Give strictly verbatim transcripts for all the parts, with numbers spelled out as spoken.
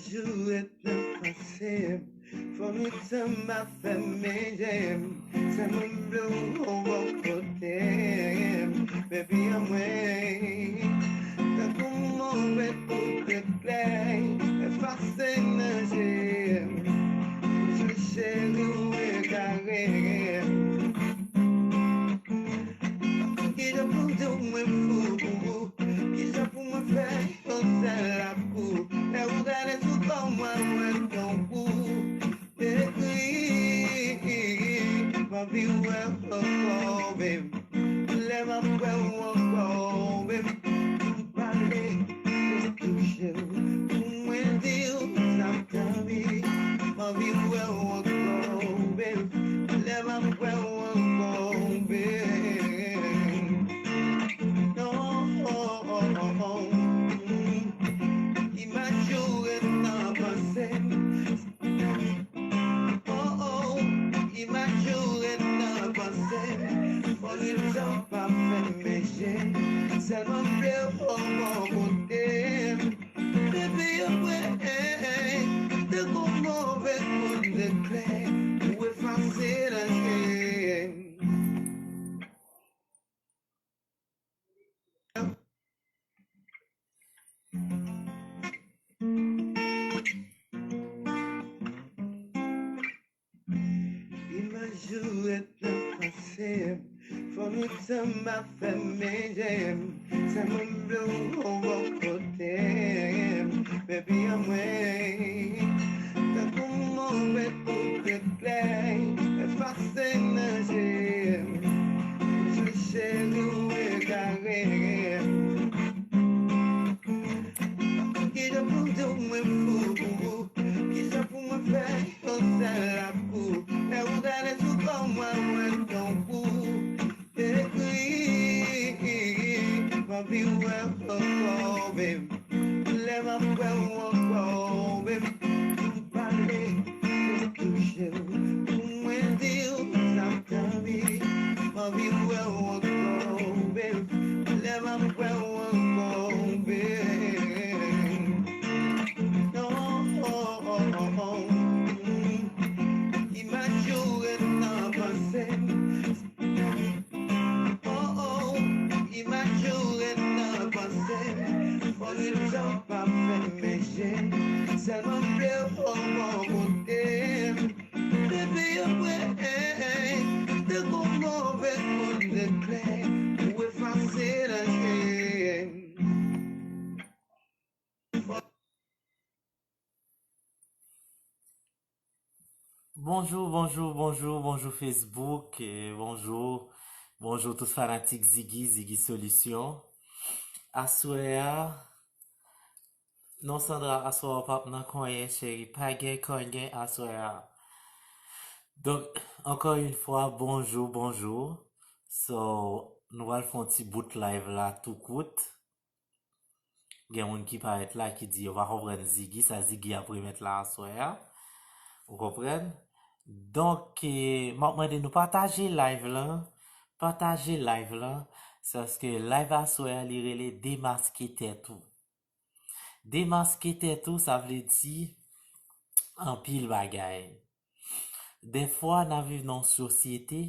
Jou ret nan panse m, fò nou tann m ap fèmen je m. Sèlman m vle w bò kote m, baby an mwen. Tankou move kout eklè, efase nan je m. Jou cheri w egare. Kijan pou di w mwen fou pou ou? Kijan pou mwen fè yon sèl lakou? Lè ou gade sou kò mwen, mwen tankou dekri. M anvi wè w ankò, baby. Lè m ap wè w ankò, baby. Pale, touche w, pou mwen di w sa m t anvi. M anvi wè w ankò, baby. Lè m ap wè w ankò, baby. Non, imaj yo ret nan panse m. Oh, oh, imaj yo ret nan panse m. Fò rezon pa fè m meche. Sèlman vle w bò kote m. Baby, yo mwen, tankou move kout eklè, ou efase nan je m. Imaj ou ret nan panse m. Fò nou tann m ap fèmen je m. Sèlman m vle w bò kote m, baby an mwen. Tankou move kout eklè, efase nan je m. Jou cheri w egare. Kijan pou di w mwen fou pou ou? Kijan pou mwen fè yon sèl lakou? Lè ou gade sou kò mwen, mwen tankou dekri. M anvi wè w ankò, baby. Lè m ap wè w ankò, baby. Pale, touche w, pou mwen di w sa m t anvi. M anvi wè w ankò, baby. Lè m ap wè w ankò, baby. Non, imaj ou ret nan panse m. Oh, oh, imaj yo ret nan panse m. Fò rezon pa fè m meche. Sèlman vle w bò kote m. Baby, yo mwen, tankou move kout eklè, ou efase nan je m. Bonjou, bonjou, bonjou, bonjou Facebook, eh, bonjou, bonjou tout fanatik Ziggy, Ziggy Solution. Aswè a, non Sandra, aswè a w p ap nan konyen, cheri, pa gen konyen aswè a. Donk, ankò yon fwa, bonjou, bonjou. So, nou pral fè yon ti bout live la tou kout. Gen moun ki parèt la ki di yo pa konprann Ziggy, sa Ziggy ap remèt la aswè a. Ou konprann? Donk, eh, m ap mande nou pataje live lan. Pataje live lan. Se paske live aswè a, li rele demaske tèt ou. Demaske tèt ou, sa vle di anpil bagay. Dèfwa, n ap viv nan yon sosyete,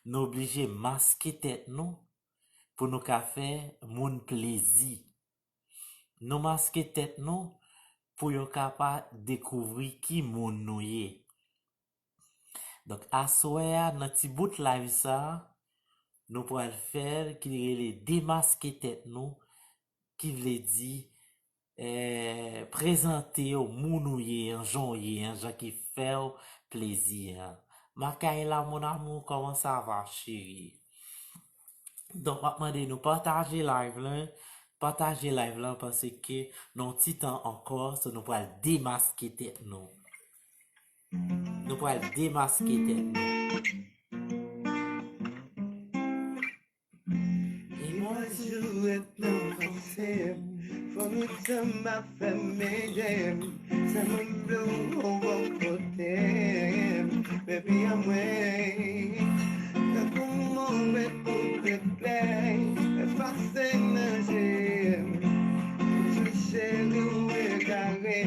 nou oblije maske tèt nou pou nou ka fè moun plezi. Nou maske tèt nou pou yo ka pa dekouvri ki moun nou ye. Donk, aswè a, nan ti bout live sa, nou pral fè l ki rele demaske tèt nou, ki vle di, eh, prezante yo moun ou ye an, jan w ye an, jan ki fè w plezi an. Makayla, mon amour, comment ça va, chérie? Donk, m ap mande nou pataje live lan, pataje live lan, paske nan yon ti tan ankò, so nou pral demaske tèt nou. Nou pral demaske tèt nou. Imaj ou ret nan panse m. Fò nou tann m ap fèmen je m. Sèlman m vle w bò kote m. Baby an mwen. Tankou move kout eklè, efase nan je m. Jou cheri w egare.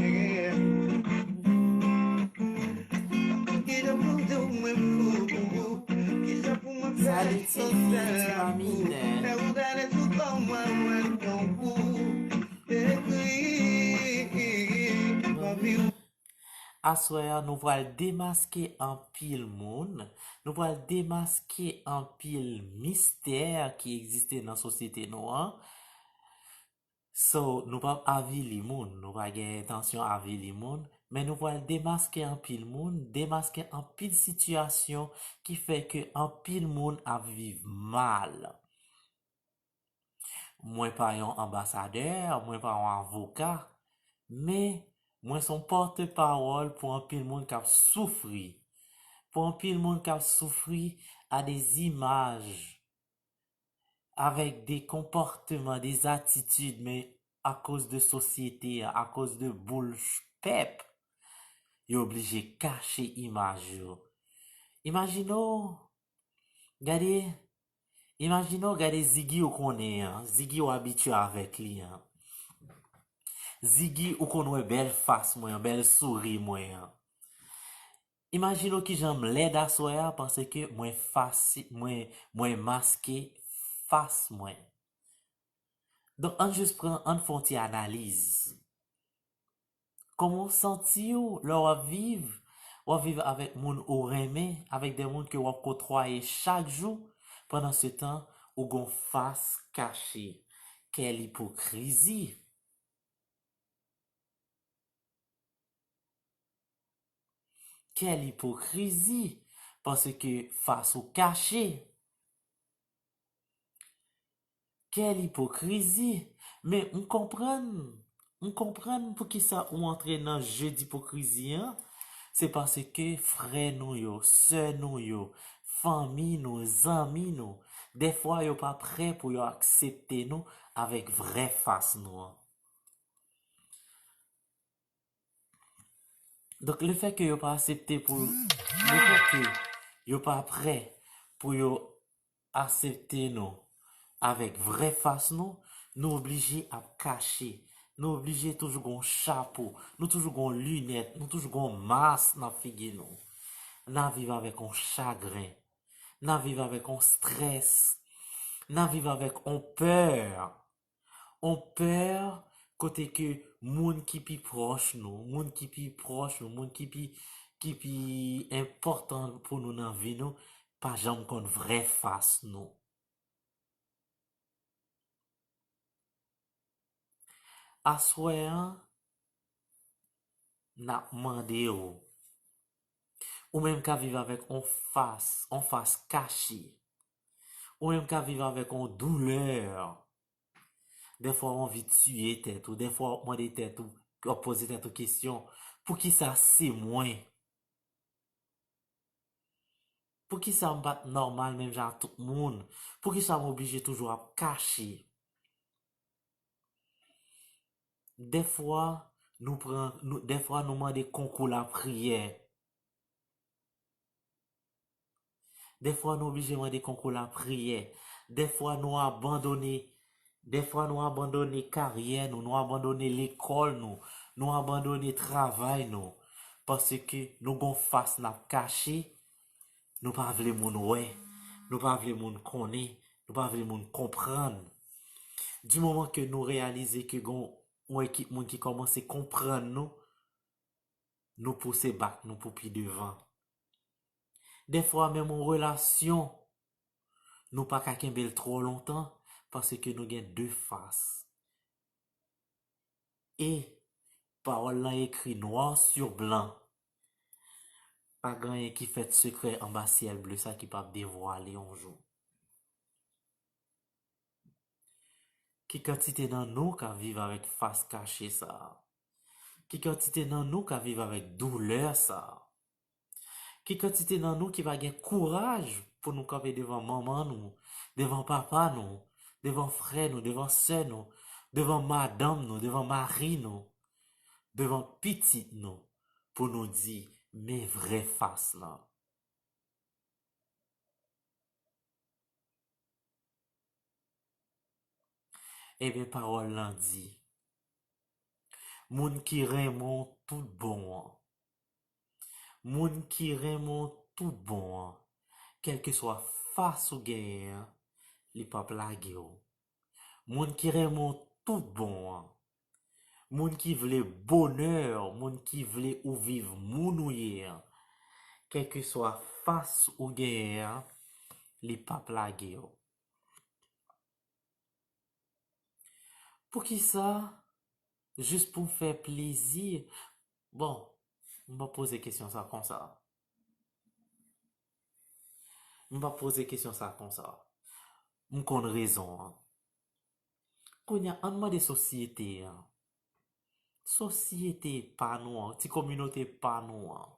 Aswè a, nou pral demaske anpil moun, nou pral demaske anpil mistè ki egziste nan sosyete nou an. So, nou p ap avili moun, nou pa gen entansyon avili moun, men nou pral demaske anpil moun, demaske anpil sitiyasyon ki fè ke anpil moun ap viv mal. Mwen pa yon anbasadè, mwen pa yon avoka, men mwen se yon pòtepawòl pou anpil moun k ap soufri. Pou anpil moun k ap soufri a de zimaj, avèk de konpòtman, de zatitid, men akoz de sosyete a, akoz de boul ch-, pèp, yo oblije kache imaj yo. Imajine w, gade, imajine w gade Ziggy ou konnen an, Ziggy ou abitye avèk li an. Ziggy ou konn wè bèl fas mwen an, bèl souri mwen an. Imajine w kijan m lèd aswè a, paske mwen fasi-, mwen, mwen maske fas mwen. Donk, ann jis pran, ann fè yon ti analiz. Kòman w santi w lè w ap viv? W ap viv avèk moun ou renmen, avèk de moun ke w ap kotwaye chak jou, pandan se tan, ou gon fas kache. Kèl ipokrizi! Kèl ipokrizi! Paske fas ou kache. Kèl ipokrizi! Men m konprann, m konprann poukisa ou antre nan je dipokrizi an. Se paske frè nou yo, sè nou yo, fanmi nou, zanmi nou, dèfwa yo pa prè pou yo aksepte nou avèk vrè fas nou an. Donk, lefètke yo pa aksepte pou, lefètke yo pa prè pou yo aksepte nou avèk vrè fas nou, nou oblije ap kache. Nou oblije toujou gon chapo, nou toujou gon linèt, nou toujou gon mas nan figi nou. N ap viv avèk on chagren, n ap viv avèk on strès, n ap viv avèk on pè. On pè kote ke moun ki pi pwòch nou, moun ki pi pwòch nou, moun ki pi, ki pi enpòtan pou nou nan vi nou, pa janm konn vrè fas nou. Aswè an, n ap mande w, ou menm k ap viv avèk on fas, on fas kache, ou menm k ap viv avèk on doulè, dèfwa w anvi tiye tèt ou, dèfwa w ap mande tèt ou, w ap poze tèt ou kesyon, poukisa se mwen? Poukisa m pa t nòmal menm jan ak tout moun? Poukisa m oblije toujou ap kache? Dèfwa, nou pran, nou, dèfwa nou mande konkou lapriyè. Dèfwa nou oblije mande konkou lapriyè. Dèfwa nou abandone, dèfwa nou abandone karyè nou, nou abandone lekòl nou, nou abandone travay nou. Paske nou gon fas n ap kache, nou pa vle moun wè, nou pa vle moun konnen, nou pa vle moun konprann. Di moman ke nou reyalize ke gon yon ekip moun ki kòmanse konprann nou, nou pouse bak nou pou pi devan. Dèfwa, menm yon relasyon, nou pa ka kenbe l twò lontan, paske nou gen de fas. E pawòl lan ekri nwa sou blan, pa gen anyen ki fèt sekrè anba syèl ble sa ki p ap devwale yon jou. Ki kantite nan nou k ap viv avèk fas kache sa a? Ki kantite nan nou k ap viv avèk doulè sa a? Ki kantite nan nou ki pa gen kouraj pou nou kanpe devan manman nou, devan papa nou, devan frè nou, devan sè nou, devan madanm nou, devan mari nou, devan pitit nou, pou nou di, men vrè fas lan? Ebyen, pawòl lan di, moun ki renmen w tout bon an, moun ki renmen w tout bon an, kèlkeswa fas ou genyen an, li p ap lage w. Moun ki renmen w tout bon an, Moun ki vle bonè, moun ki vle ou viv moun ou ye an, kèlkeswa fas ou genyen an, li p ap lage w. Poukisa? Jis pou fè plezi? Bon, m pa poze kesyon sa konsa. M pa poze kesyon sa konsa. M konn rezon an. Kounye a, ann mande sosyete an. Sosyete pa nou an, ti kominote pa nou an.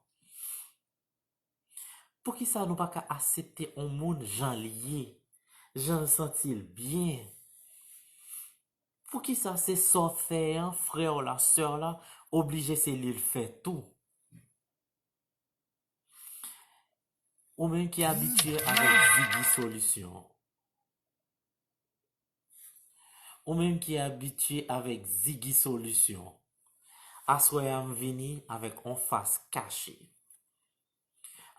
Poukisa nou pa ka aksepte yon moun jan l ye, jan l santi l byen? Poukisa se sa w fè an, frè w la, sè w la, oblije se li l fè tou? Ou menm ki abitye avèk Ziggy Solisyon. Ou menm ki abitye avèk Ziggy Solisyon. Aswè a m vini avèk on fas kache.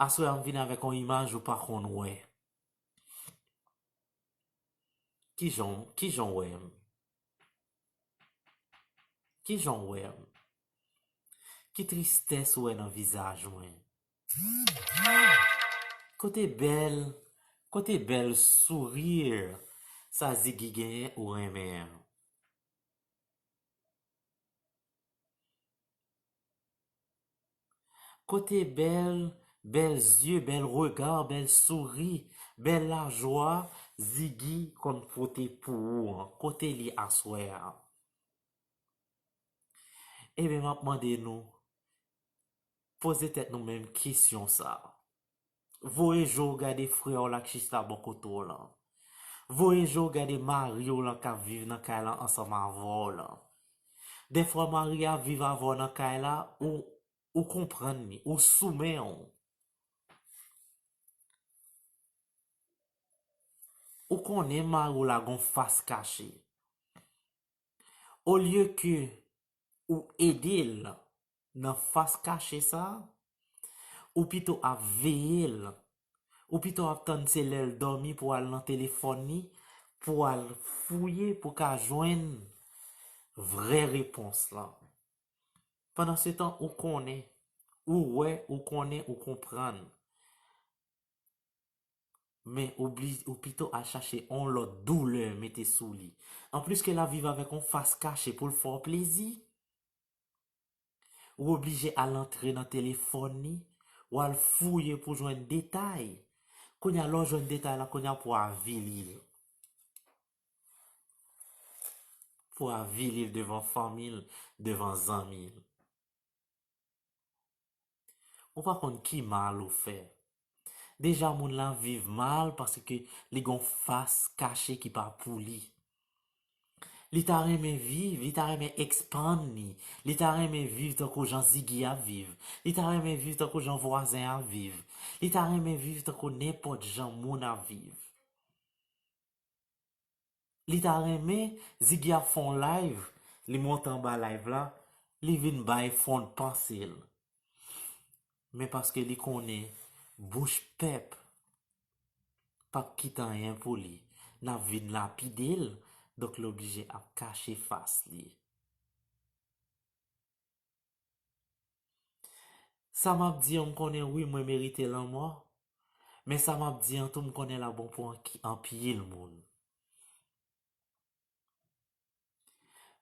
Aswè a m vini avèk on imaj ou pa konn wè. Kijan, kijan w wè m? Kijan w wè m? Ki tristès ou wè nan vizaj mwen? Kote bèl, kote bèl sourire sa Ziggy genyen ou renmen an? Kote bèl, bèl zye, bèl rega, bèl souri, bèl lajwa Ziggy konn pote pou ou an? Kote li aswè a? Ebyen, m ap mande nou, poze tèt nou menm kesyon sa a. Voye je w gade frè w la k chita bò kote w lan. Voye je w gade mari w lan k ap viv nan kay lan ansanm avè w lan. Dèfwa mari a ap viv avè w nan kay la, ou, ou konprann li, ou sou men w. Ou konnen mari w la gon fas kache. Olye ke ou ede l nan fas kache sa, ou pito ap veye l, ou pito ap tann se lè l dòmi pou al nan telefòn li, pou al fouye, pou ka jwenn vrè repons lan. Pandansetan, ou konnen, ou wè, ou konnen, ou konprann. Men ou bli-, ou pito al chache on lòt doulè mete sou li. Anplis ke l ap viv avèk on fas kache pou l fè w plezi, ou oblije al antre nan telefòn li, ou al fouye pou jwenn detay. Kounye a, lè w jwenn detay la, kounye a pou w avili l. Pou w avili l devan fanmi l, devan zanmi l. Ou pa konn ki mal ou fè. Deja moun lan viv mal paske li gon fas kache ki pa pou li. Li ta renmen viv, li ta renmen ekspann li, li ta renmen viv tankou jan Ziggy ap viv, li ta renmen viv tankou jan vwazen ap viv, li ta renmen viv tankou nenpòt jan moun ap viv. Li ta renmen Ziggy ap fè yon live, li monte anba live la, li vin bay fon panse l. Men paske li konnen bouch pèp p ap kite anyen pou li, n ap vin lapide l, donk li oblije ap kache fas li. Sa m ap di an, m konnen wi, mwen merite lanmò. Men sa m ap di an tou, m konnen l ap bon pou anki-, anpil moun.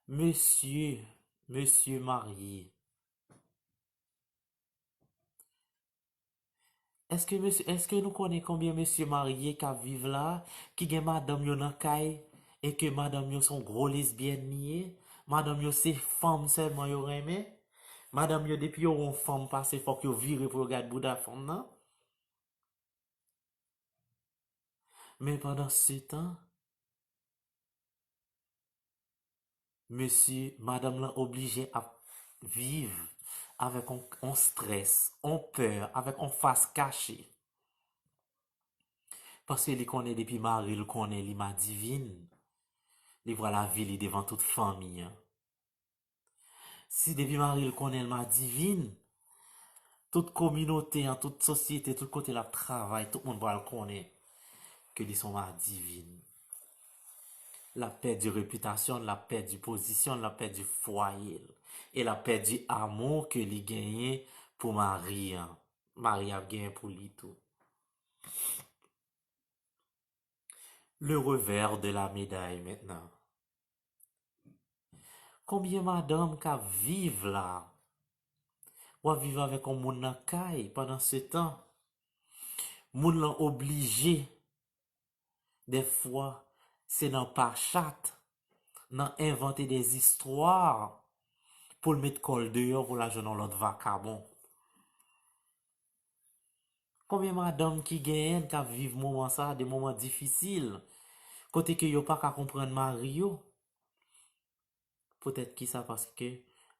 Mesye, mesye marye. Èske mesye, èske nou konnen konbyen mesye marye k ap viv la, ki gen madanm yo nan kay, e ke madanm yo se yon gwo lesbyèn li ye? Madanm yo se fanm sèlman yo renmen? Madanm yo, depi yo wè yon fanm pase, fòk yo vire pou yo gad bouda fanm nan? Men pandansetan, mesye, madanm lan oblije ap viv avèk on, on strès, on pè, avèk on fas kache. Paske li konnen depi mari l konnen li madivin, li pral avili devan tout fanmi an. Si depi mari l konnen l madivin, tout kominote an, tout sosyete, tout kote l ap travay, tout moun pral konnen ke li se yon madivin. l ap pèdi repitasyon l, l ap pèdi pozisyon l, l ap pèdi fwaye l. E l ap pèdi amou ke li genyen pou mari an. Mari ap genyen pou li tou. Le revers de la médaille maintenant. Konbyen madanm k ap viv la? W ap viv avèk yon moun nan kay, pandan se tan, moun lan oblije, dèfwa, se nan pachat, nan envante dèzistwa pou l met kò l deyò pou l al jwenn yon lòt vakabon. Konbyen madanm ki genyen k ap viv moman sa, de moman difisil, kote ke yo pa ka konprann mari yo? Poutèt kisa? Paske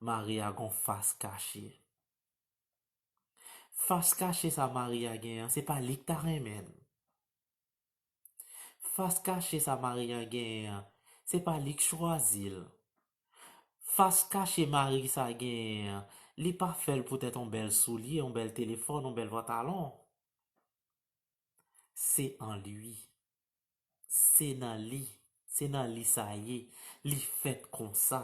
mari a gon fas kache. Fas kache sa mari a genyen an, se pa li k ta renmen l. Fas kache sa mari a genyen an, se pa li k chwazi l. Fas kache mari sa genyen an, li pa fè l poutèt yon bèl soulye, yon bèl telefòn, yon bèl pantalon. Se an li. Se nan li. Se nan li sa ye. Li fèt konsa.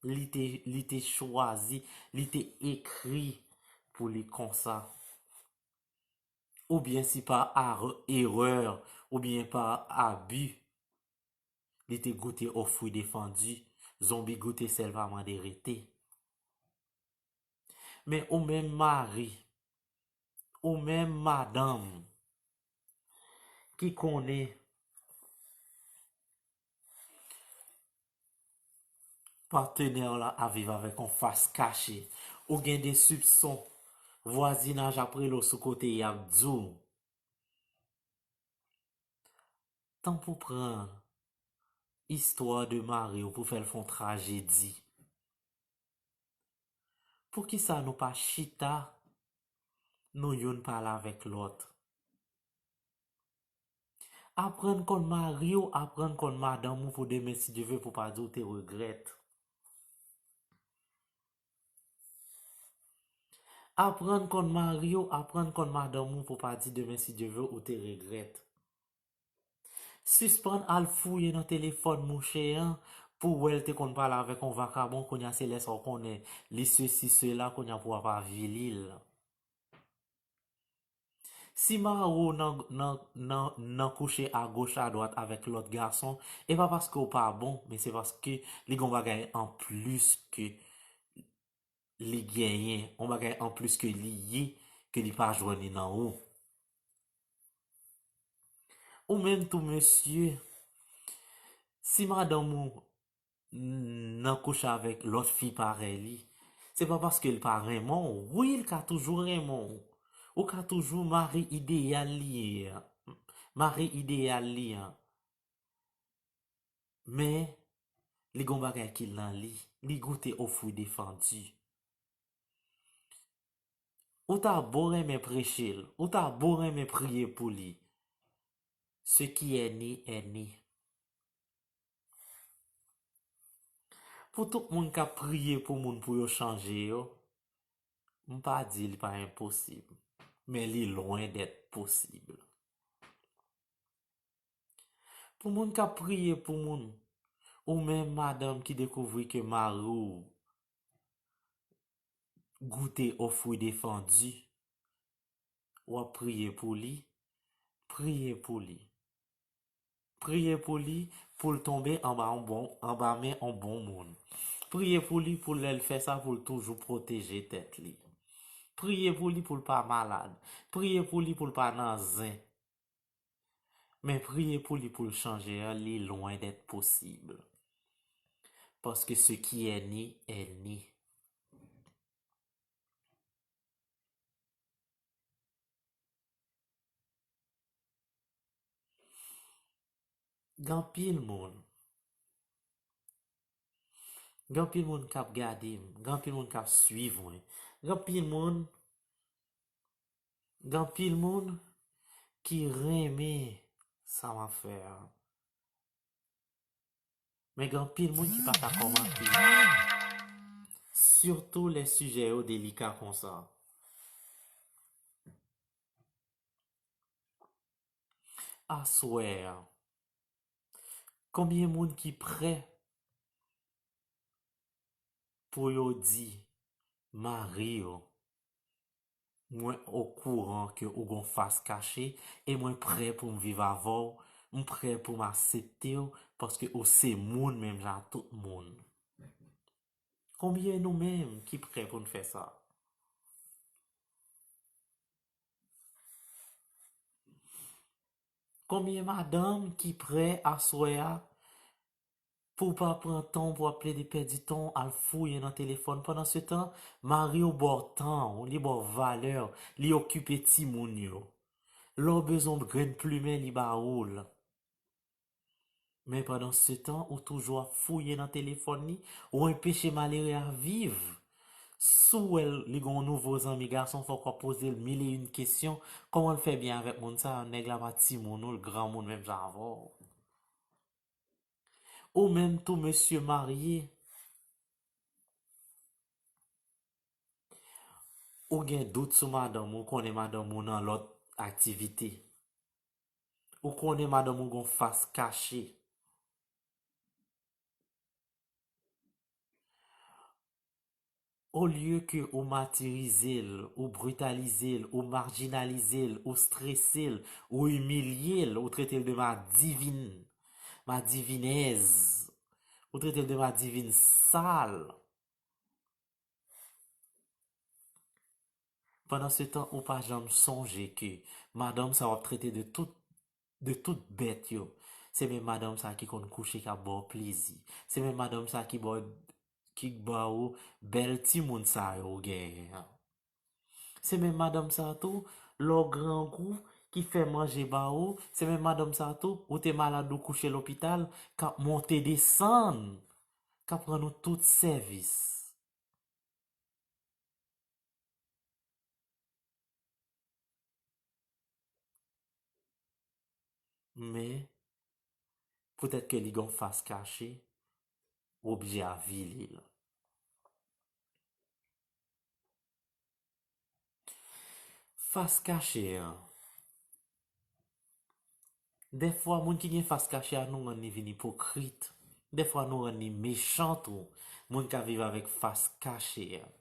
Li te, li te chwazi, li te ekri pou li konsa. Oubyen si pa erè, oubyen pa abi, li te goute aux fruits défendus, zonbi goute sèl pa mande rete. Men ou menm mari, ou menm madanm ki konnen patnè w la ap viv avèk yon fas kache, ou gen de sipson, vwazinaj ap rele w sou kote y ap di w, tanpri pran istwa de mari w pou fè l fè yon trajedi. Poukisa nou pa chita, nou youn pale avèk lòt? Aprann konn mari w, aprann konn madanm ou pou demen, si Dye vle, pou pa di w te regrèt. Aprann konn mari w, aprann konn madanm ou pou pa di demen, si Dye vle, ou te regrèt. Sispann al fouye nan telefòn mouche an pou w wè l te konn pale avèk yon vakabon, kounye a se lè sa w konnen li sesi, sela, kounye a pou w ap avili l. Si mari w nan, nan, nan, nan kouche agoch adwat avèk lòt gason, e pa paske w pa bon, men se paske li gon bagay anplis ke li genyen, yon bagay anplis ke li ye, ke li pa jwenn li nan ou. Ou menm tou, mesye, si madanm ou nan kouche avèk lòt fi parèy li, se pa paske l pa renmen w. Wi, l ka toujou renmen w. Ou ka toujou mari ideyal li ye an. Mari ideyal li an. Men, li gon bagay ki nan li. Li goute aux fruits défendus. Ou ta bon renmen preche l, ou ta bon renmen priye pou li. Ce qui est né, est né. Pou tout moun k ap priye pou moun pou yo chanje yo, m pa di li pa enposib, men li lwen dèt posib. Pou moun k ap priye pou moun, ou menm madanm ki dekouvri ke mari w goute aux fruits défendus, w ap priye pou li, priye pou li. Priye pou li, pou l tonbe anba yon bon, anba men yon bon moun. Priye pou li, pou lè l fè sa, pou l toujou pwoteje tèt li. Priye pou li, pou l pa malad. Priye pou li, pou l pa nan zen. Men priye pou li, pou l chanje an, li lwen dèt posib. Paske ce qui est né, est né. Gen anpil moun. Gen anpil moun k ap gade m. Gen anpil moun k ap swiv mwen. Gen anpil moun. Gen anpil moun ki renmen sa m ap fè a. Men gen anpil moun ki pa ka kòmante. Sitou lè sijè yo delika konsa. Aswè a, Konbyen moun ki prè pou yo di mari yo, mwen okouran ke ou gon fas kache e mwen prè pou m viv avè w, m prè pou m aksepte w paske ou se moun menm jan ak tout moun. Konbyen nou menm ki prè pou n fè sa? Konbyen madanm ki prè aswè a pou w pa pran tan w pou w ap plede pèdi tan w al fouye nan telefòn? Pandansetan, mari w ba w tan w, li ba w valè w, li okipe timoun yo. Lè w bezwen yon grenn plimen, li ba ou l. Men pandansetan, ou toujou ap fouye nan telefòn li, ou anpeche malere a viv. Si w wè l, li gen yon nouvo zanmi gason, fòk w ap poze l mil e yon kesyon. Kòman l fè byen avèk moun sa a? Nèg la pa timoun ou, l granmoun menm jan avè w. Ou menm tou, mesye marye, ou gen dout sou madanm ou, ou konnen madanm ou nan lòt aktivite. Ou konnen madanm ou gon fas kache. Olye ke ou matirize l, ou britalize l, ou majinalize l, ou strese l, ou imilye l, ou trete l de madivin, madivinèz, ou trete l de madivin sal. Pandansetan, ou pa janm sonje ke madanm sa w ap trete de tout, de tout bèt yo, se menm madanm sa ki konn kouche k ap ba w plezi. Se menm madanm sa ki ba w, ki ba w bèl timoun sa yo ou genyen an. Se menm madanm sa tou, lè w grangou, ki fè manje ba ou. Se menm madanm sa tou, ou te malad, ou kouche lopital, k ap monte desann, k ap rann ou tout sèvis. Men, poutèt ke li gen yon fas kache, ou oblije avili l. Fas kache an. Dèfwa, moun ki gen fas kache a, nou rann li vin ipokrit. Dèfwa, nou rann li mechan tou. Moun k ap viv avèk fas kache a.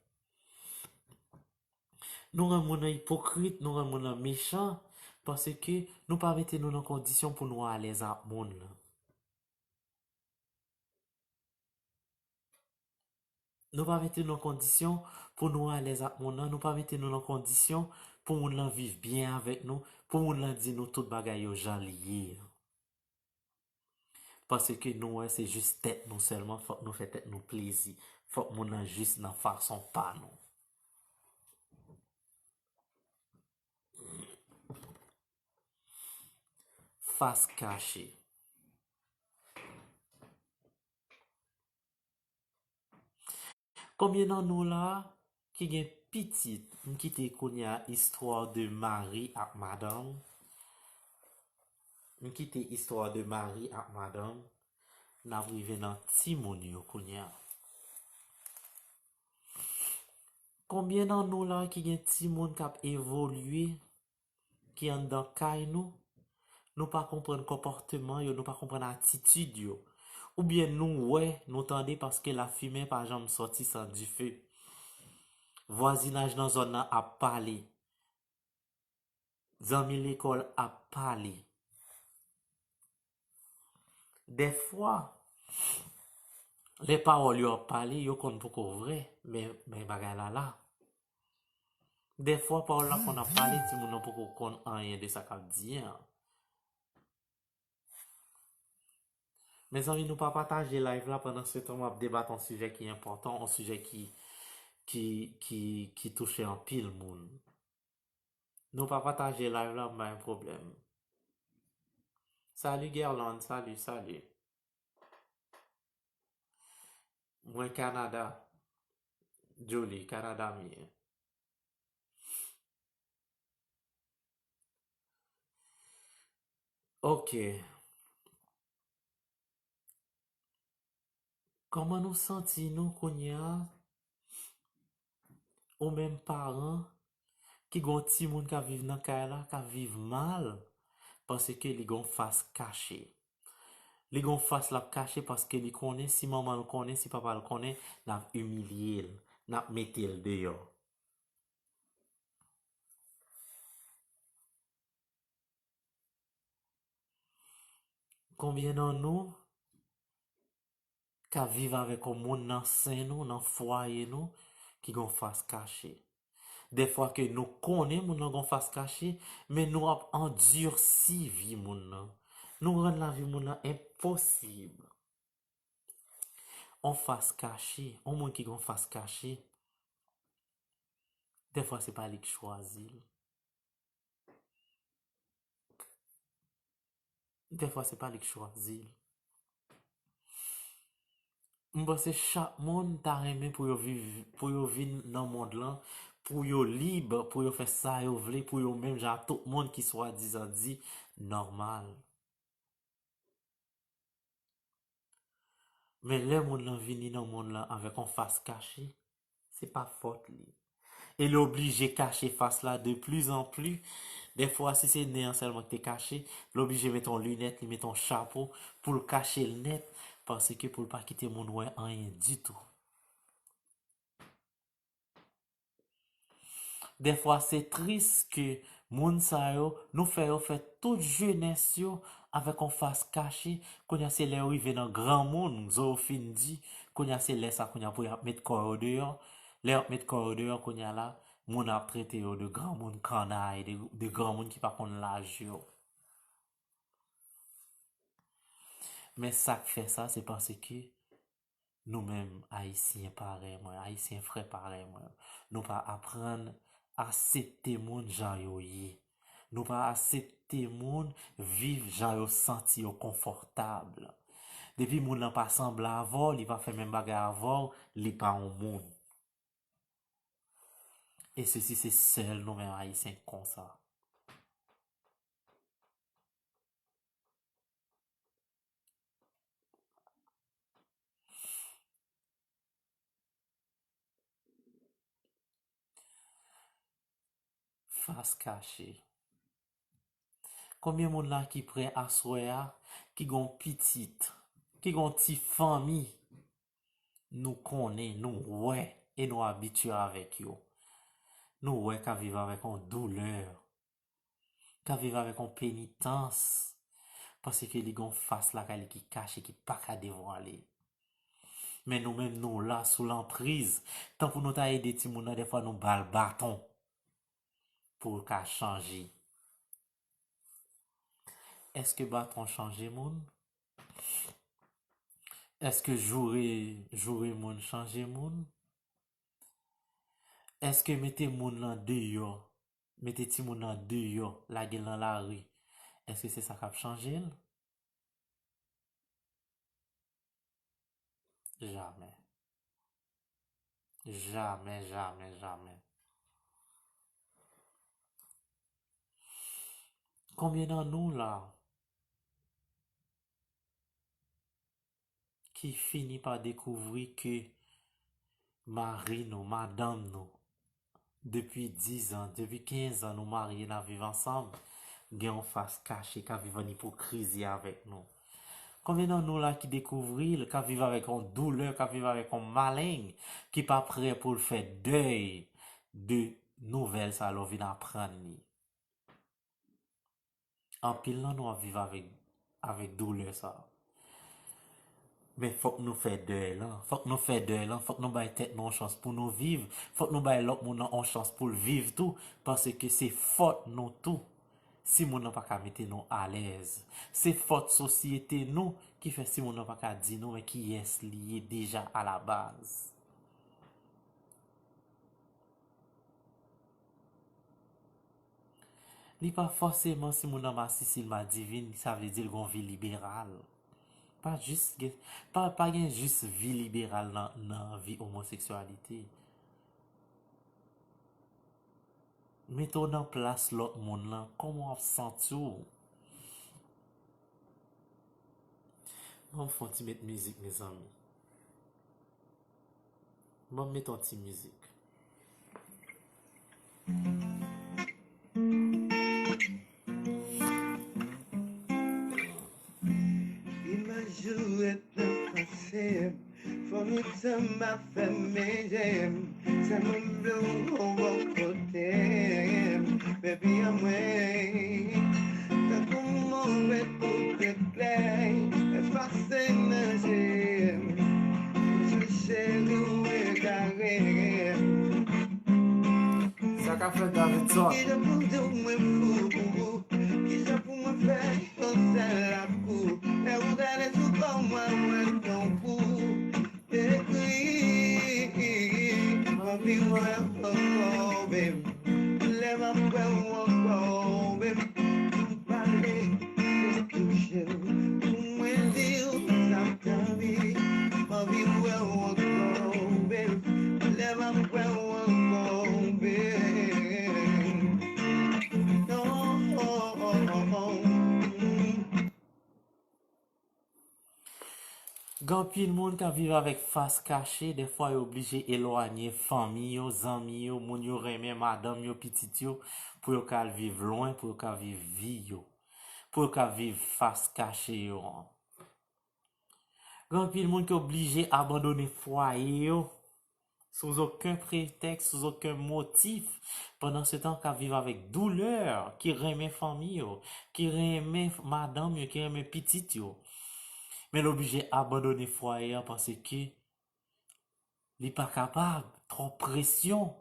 Nou rann moun nan ipokrit, nou rann moun nan mechan, paske nou pa mete nou nan kondisyon pou nou alèz ak moun nan. Nou pa mete nou nan kondisyon pou nou alèz ak moun nan, nou pa mete nou nan kondisyon pou moun nan viv byen avèk nou, pou moun nan di nou tout bagay yo jan li ye an. Paske nou wè se jis tèt nou sèlman, fòk nou fè tèt nou plezi. Fòk moun nan jis nan fason pa nou. Fas kache. Konbyen nan nou la ki gen pitit? M kite kounye a istwa de mari ak madanm. M kite istwa de mari ak madanm. N ap rive nan timoun yo kounye a. Konbyen nan nou la ki gen timoun k ap evolye, ki anndan kay nou? Nou pa konprann konpòteman yo, nou pa konprann atitid yo. Oubyen nou wè, nou tande, paske lafimen pa janm sòti san dife. Vwazinaj nan zòn nan ap pale. Zanmi lekòl ap pale. Dèfwa, lè pawòl yo ap pale, yo konn poko vrè, men, men bagay la la. Dèfwa, pawòl la konn ap pale, timoun nan poko konn anyen de sa k ap di an. Mezanmi, nou pa pataje live la, pandan se tan m ap debat yon sijè ki enpòtan, yon sijè ki, ki, ki, ki touche anpil moun. Nou pa pataje live la, m pa gen pwoblèm. Salut Guerlande, salut, salut. Mwen Kanada. Julie, Kanada m ye. Ok. Kòman nou santi nou kounye a? Ou menm paran ki gen yon timoun k ap viv nan kay la, k ap viv mal, paske li gen yon fas kache. Li gon fas l ap kache paske li konnen si manman l konnen, si papa l konnen, n ap imilye l, n ap mete l deyò. Konbyen nan nou k ap viv avèk yon moun nan sen nou, nan fwaye nou, ki gon fas kache? Dèfwa ke nou konnen moun nan gon fas kache, men nou ap andisi vi moun nan. Nou rann lavi moun nan enposib. On fas kache, on moun ki gon fas kache, dèfwa se pa li k chwazi l. Dèfwa se pa li k chwazi l. M panse chak moun ta renmen pou yo viv, pou yo vin nan mond lan, pou yo lib, pou yo fè sa yo vle, pou yo menm jan ak tout moun ki swadizan di nòmal. Men lè moun nan vini nan mond lan avèk yon fas kache, se pa fòt li. E li oblije kache fas la de plizanpli. Dèfwa, si se nen an sèlman ki te kache, li oblije mete yon linèt, li mete yon chapo pou l kache l nèt, paske pou l pa kite moun wè anyen ditou. Dèfwa, se tris ke moun sa yo, nou fè yo fè tout jenès yo avèk yon fas kache. Kounye a, se lè yo rive nan granmoun, zo yo fin di, kounye a, se lè sa, kounye a, pou y ap met kò yo deyò. Lè y ap met kò yo deyò, kounye a la, moun ap trete yo de granmoun kannay, de, de granmoun ki pa konn laj yo. Men sa k fè sa, se paske nou menm, Ayisyen parèy mwen, Ayisyen frè parèy mwen, nou pa aprann aksepte moun jan yo ye. Nou pa aksepte moun viv jan yo santi yo konfòtab. Depi moun nan pa sanble avè w, li pa fè menm bagay avè w, li pa yon moun. E sesi se sèl nou menm Ayisyen k konsa. Fas kache. Konbyen moun la ki prè aswè a, ki gon pitit, ki gon ti fanmi? Nou konnen, nou wè, e nou abitye avèk yo. Nou wè k ap viv avèk yon doulè, k ap viv avèk yon penitans, paske li gon fas lakay li ki kache, ki pa ka devwale. Men nou menm, nou la sou lanpriz. Tankou nou ta ede timoun nan, dèfwa nou ba l baton pou l ka chanje. Èske baton chanje moun? Èske joure, joure moun chanje moun? Èske mete moun nan deyò, mete timoun nan deyò, lage l nan lari, èske se sa k ap chanje l? Jamè. Jamè, jamè, jamè. Konbyen nan nou la ki fini pa dekouvri ke mari nou, madanm nou, depi diz an, depi kenz an nou marye, n ap viv ansanm, gen yon fas kache k ap viv ann ipokrizi avèk nou? Konbyen nan nou la ki dekouvri l, k ap viv avèk yon doulè, k ap viv avèk yon maleng, ki pa prè pou l fè dèy de nouvèl sa lè w vin aprann li? Anpil nan nou ap viv avèk, avèk doulè sa. Men fòk nou fè dèy lan. Fòk nou fè dèy lan. Fòk nou bay tèt nou yon chans pou nou viv. Fòk nou bay lòt moun nan yon chans pou l viv tou. Paske se fòt nou tou si moun nan pa ka mete nou alèz. Se fòt sosyete nou ki fè si moun nan pa ka di nou men kiyès li ye deja alabaz. Li pa fòseman si moun nan masisi, l madivin, sa vle di l gon vi liberal. Pa jis gen, pa, pa gen jis vi liberal nan, nan vi omoseksyalite. Mete w nan plas lòt moun lan, kòman w ap santi w? Ban m fè yon ti met mizik, mezanmi. Ban m met yon ti mizik. Konbyen tan m ap fè menje m, sèlman m vle w bò kote m, baby an mwen. Tankou move kout eklè, efase nan je m, cheri w egare m. Sa ka fèt, Davidson. Kijan pou di w mwen fou pou ou? Kijan pou mwen fè yon sèl lakou? Lè ou gade sou kò mwen, mwen tankou ekri. M anvi wè w ankò, baby. Lè m ap wè w ankò, baby. Nou pale, nou touche w. Pou mwen di w sa m t anvi. M anvi wè w ankò, baby. Lè m ap wè w ankò, baby. Non. Gen anpil moun k ap viv avèk fas kache, dèfwa yo oblije elwanye fanmi yo, zanmi yo, moun yo renmen, madanm yo, pitit yo, pou yo ka al viv lwen, pou yo ka viv vi yo, pou yo ka viv fas kache yo an. Gen anpil moun ki oblije abandone fwaye yo, sou okenn pretèks, sou okenn motif, pandan se tan k ap viv avèk doulè, ki renmen fanmi yo, ki renmen madanm yo, ki renmen pitit yo. Men l oblije abandone fwaye a paske li pa kapab, twòp presyon.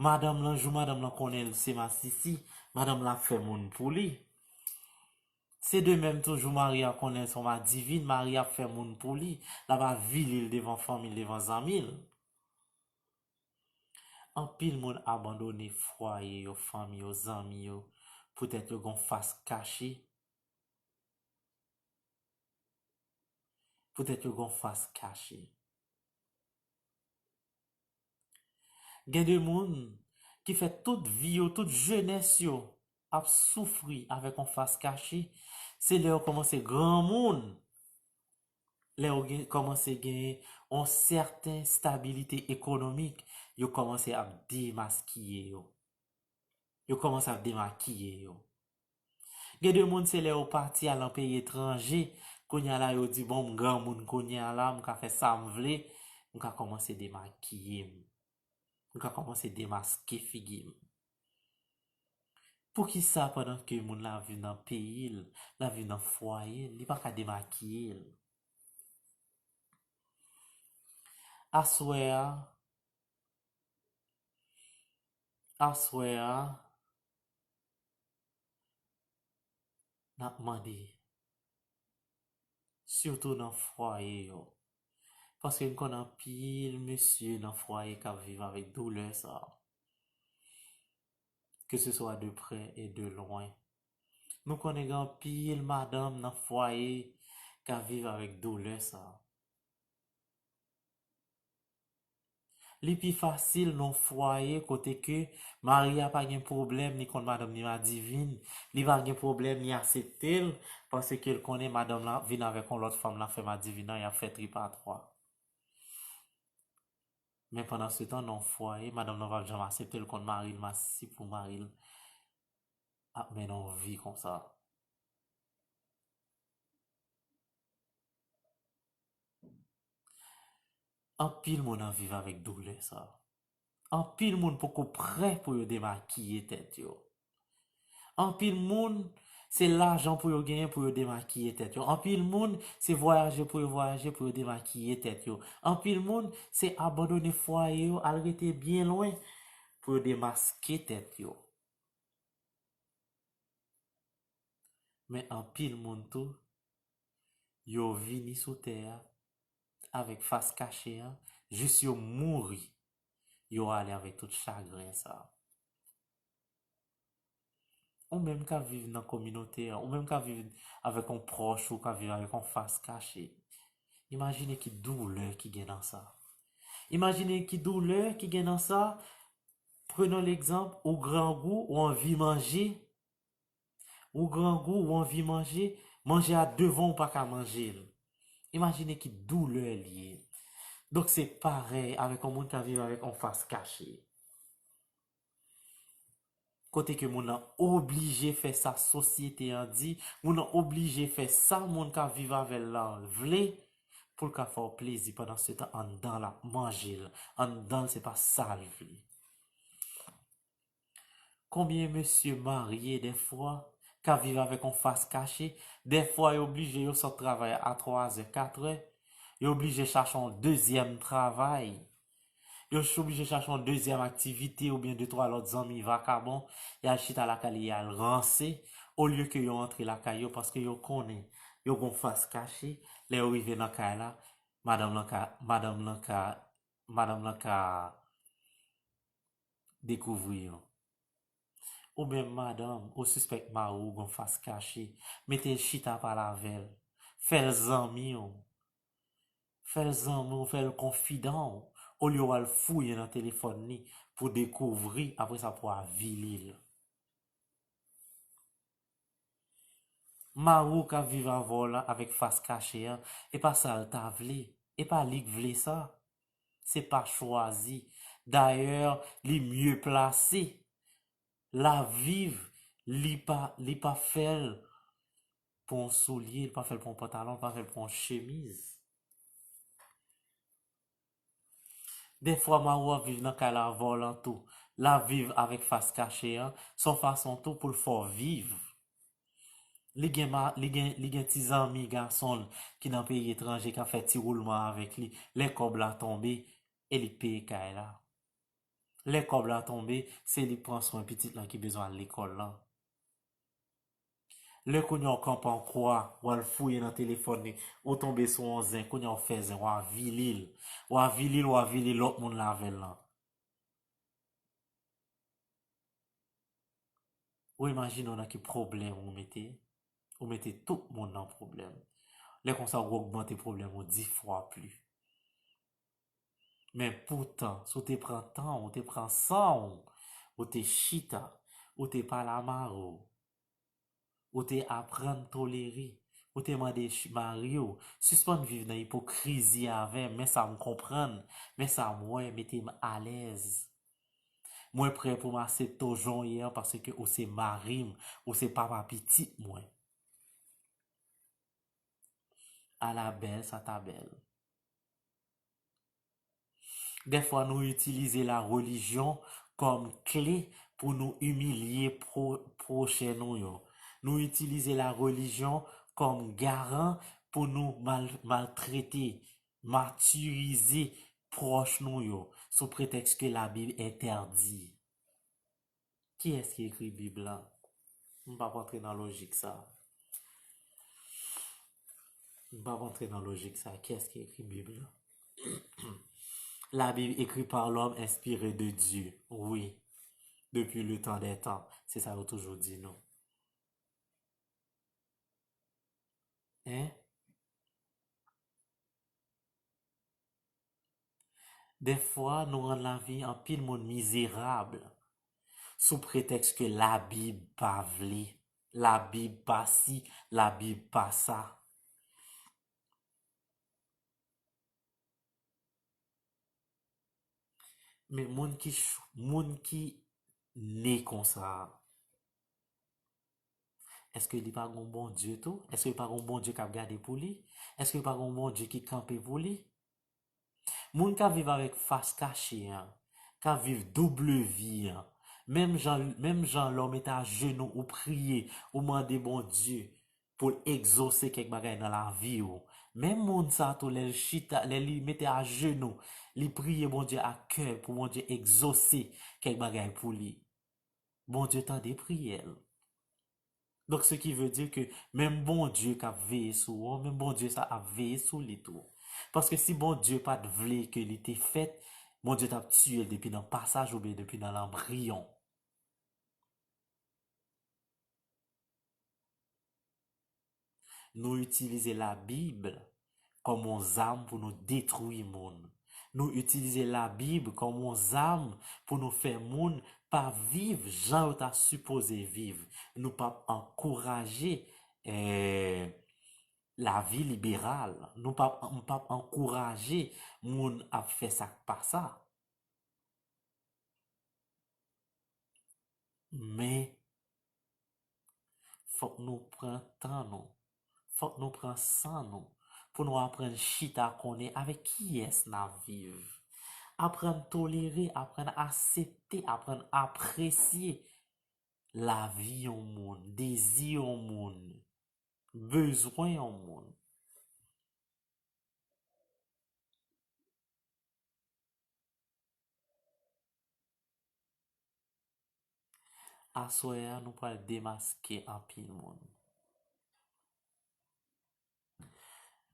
Madanm lan, jou madanm lan konnen l se masisi, madanm lan ap fè moun pou li. Se de menm tou, jou mari a konnen l se yon madivin, mari a ap fè moun pou li, l ap avili l devan fanmi l, devan zanmi l. Anpil moun abandone fwaye yo, fanmi yo, zanmi yo, poutèt yo gen yon fas kache. Poutèt yo gen yon fas kache. Gen de moun ki fè tout vi yo, tout jenès yo ap soufri avèk yon fas kache. Se lè yo kòmanse granmoun, lè yo gen, kòmanse genyen yon sèten stabilite ekonomik, yo kòmanse ap demaskiye yo. Yo kòmanse ap demakiye yo. Gen de moun, se lè yo pati al nan peyi etranje, kounye a la yo di, bon, m granmoun kounye a la, m ka fè sa m vle, m ka kòmanse demakiye m. M ka kòmanse demaske figi m. Poukisa pandan ke moun la viv nan peyi l, la viv nan fwaye l, li pa ka demakiye l? Aswè a, aswè a, n ap mande, sitou nan fwaye yo, paske n konn anpil mesye nan fwaye k ap viv avèk doulè sa a, ke se swa de prè e de lwen. Nou konnen gen anpil madanm nan fwaye k ap viv avèk doulè sa a. Li pi fasil nan fwaye kote ke mari a pa gen pwoblèm, li konn madanm li madivin, li pa gen pwoblèm, li aksepte l, paske l konnen madanm lan vin avèk yon lòt fanm, l ap fè madivin nan, y ap fè tripatwa. Men pandan se tan, nan fwaye, madanm nan p ap janm aksepte l, konn mari l masisi pou mari l ap mennen yon vi konsa. Anpil moun ap viv avèk doulè sa. Anpil moun poko prè pou yo demakiye tèt yo. Anpil moun, se lajan pou yo genyen pou yo demakiye tèt yo. Anpil moun, se vwayaje pou yo vwayaje pou yo demakiye tèt yo. Anpil moun, se abandone fwaye yo, al rete byen lwen pou yo demaske tèt yo. Men anpil moun tou, yo vini sou tè a avèk fas kache a, jis yo mouri, yo ale avèk tout chagren sa. Ou menm k ap viv nan kominote a, ou menm k ap viv avèk yon pwòch ou k ap viv avèk yon fas kache, imajine ki doulè ki gen nan sa. Imajine ki doulè ki gen nan sa. Prenons l'exemple, ou grangou, ou anvi manje, ou grangou, ou anvi manje, manje a devan ou pa ka manje l. Imajine ki doulè li ye. Donk se parèy avèk yon moun k ap viv avèk yon fas kache. Kote ke moun nan oblije fè sa sosyete an di, moun nan oblije fè sa moun k ap viv avè l lan vle, pou l ka fè w plezi, pandan se tan anndan l ap manje l, anndan l se pa sa l vle. Konbyen mesye marye dèfwa k ap viv avèk yon fas kache? Dèfwa yo oblije yo sot travay a twazè, katrè, yo oblije chache yon dezyèm travay. Yo oblije chache yon dezyèm aktivite oubyen de twa lòt zanmi vakabon, y al chita lakay li, y al ranse, olye ke yo antre lakay yo, paske yo konnen yo gon fas kache. Lè yo rive nan kay la, madanm lan ka, madanm lan ka, madanm lan ka dekouvri yo. Ou menm madanm, ou sispèk mari w gon fas kache, mete l chita pale avè l. Fè l zanmi w. Fè l zanmi w, fè l konfidan w, olye w al fouye nan telefòn li pou dekouvri, apre sa pou avili l. Mari w k ap viv avè w la avèk fas kache an, e pa sa l ta vle, e pa li k vle sa. Se pa chwazi. Dayè, li mye plase. L ap viv, li pa, li pa fè l pou yon soulye, li pa fè l pou yon pantalon, li pa fè l pou yon chemiz. Dèfwa, mari w ap viv nan kay la avè w lan tou. L ap viv avèk fas kache an, se yon fason tou pou l fè w viv. Li gen ma-, li gen, li gen ti zanmi gason l ki nan peyi etranje k ap fè ti woulman avèk li. Lè kòb la tonbe, e li k peye kay la. Lè kòb la tonbe, se li k pran swen pitit lan ki bezwen al lekòl lan. Lè kounye a w kanpe an kwa, w al fouye nan telefòn li, ou tonbe sou yon zen, kounye a w fè zen, w avili l. W avili l, w avili lòt moun l avè l lan. Ou imajine w nan ki pwoblèm ou mete? Ou mete tout moun nan pwoblèm. Lè konsa, ou ogmante pwoblèm ou dis fwa pli. Men poutan, si w te pran tan w, ou te pran san w, ou te chita, ou te pale a mari w, ou te aprann tolere, ou te mande ch-, mari w, sispann viv nan ipokrizi avè m, men sa m konprann, men sa m wè, mete m alèz. Mwen prè pou m aksepte w jan w ye an, paske ou se mari m, ou se papa pitit mwen. Ala bèl sa ta bèl. Dèfwa, nou itilize la relijyon kòm kle pou nou imilye pwo-, pwochen nou yo. Nou itilize la relijyon kòm garan pou nou mal-, maltrete, matirize pwòch nou yo, sou pretèks ke Labib entèdi. Kiyès ki ekri Bib la? M p ap antre nan lojik sa. M p ap antre nan lojik sa. Kiyès ki ekri Bib la? La Bible écrite par l'homme inspiré de Dieu. Wi. Depi le tan dè tan. Se sa yo toujou di nou. Hein? Dèfwa, nou rann lavi anpil moun mizerab sou pretèks ke Labib pa vle, Labib pa si, Labib pa sa. Men moun ki ch-, moun ki ne konsa, èske li pa gon Bondye tou? Èske li pa gon Bondye k ap gade pou li? Èske li pa gon Bondye ki kanpe pou li? Moun k ap viv avèk fas kache an, k ap viv double vi an, menm jan, menm jan lè w mete ajenou ou priye, ou mande Bondye pou l egzose kèk bagay nan lavi w. Menm moun sa tou, lè l chita, lè li mete ajenou, li priye Bondye ak kè l pou Bondye egzose kèk bagay pou li. Bondye tande priyè l. Donk, ce qui veut dire que menm Bondye k ap veye sou ou, menm Bondye sa ap veye sou li tou. Paske si Bondye pa t vle ke li te fèt, Bondye t ap tiye l depi nan pasaj oubyen depi nan lanbriyon. Nou itilize Labib kòm yon zam pou nou detwi moun. Nou itilize Labib kòm yon zam pou nou fè moun pa viv jan yo ta sipoze viv. Nou p ap ankouraje, eh, lavi liberal. Nou p ap, nou p ap ankouraje moun ap fè sa k pa sa. Men, fòk nou pran tan nou. Fòk nou pran san nou pou nou aprann chita konnen avèk kiyès n ap viv. Aprann tolere, aprann aksepte, aprann apresye lavi yon moun, dezi yon moun, bezwen yon moun. Aswè a, nou pral demaske anpil moun.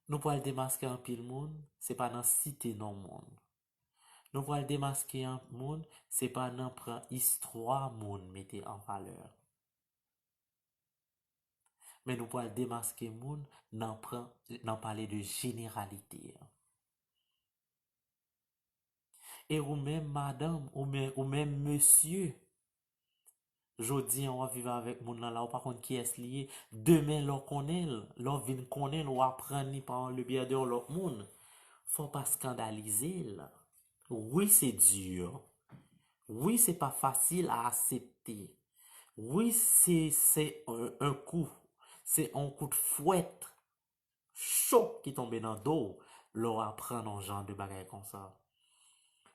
Nou pral demaske anpil moun, se pa nan site non moun. Nou pral demaske an-, moun, se pa nan pran istwa moun mete an valè. Men nou pral demaske moun nan pran, nan pale de jeneralite. E ou menm madanm, ou men, ou menm mesye, jodi an w ap viv avèk moun nan la, ou pa konn kiyès li ye. Demen lè w konnen l, lè w vin konnen l, ou aprann li pa le byen de yon lòt moun. Fò w pa eskandalize l. Wi, se di. Wi, se pa fasil a aksepte. Wi, se, se yon, yon kou. Se yon kout fwèt cho ki tonbe nan do w lè w aprann yon jan de bagay konsa.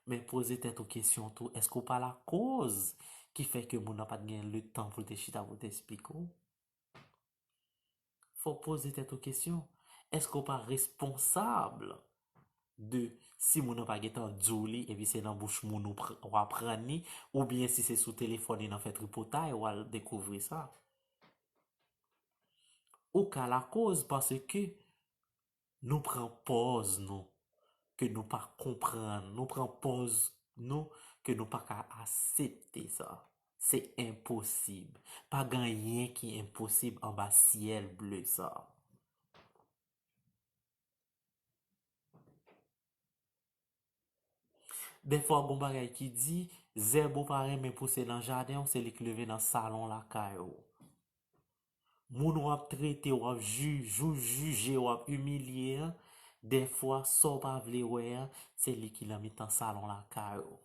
Men poze tèt ou kesyon tou, èske w pa lakoz ki fè ke moun nan pa t gen letan pou l te chita pou l te esplike w? Fò w poze tèt ou kesyon, èske w pa responsab de si moun nan pa gentan di w li, epi se nan bouch moun ou pr-, w aprann li, oubyen si se sou telefòn li nan fè tripotay, w al dekouvri sa? Ou ka lakoz paske nou pran pòz nou, ke nou pa konprann, nou pran pòz nou, ke nou pa ka aksepte sa. Se enposib. Pa gen anyen ki enposib anba syèl ble sa. Dèfwa, gon bagay ki di, zèb ou pa renmen pouse nan jaden w, se li k leve nan salon lakay ou. Moun w ap trete, w ap ju-, jou-, jije, w ap imilye an, dèfwa, sa w pa vle wè an, se li ki nan mitan salon lakay ou.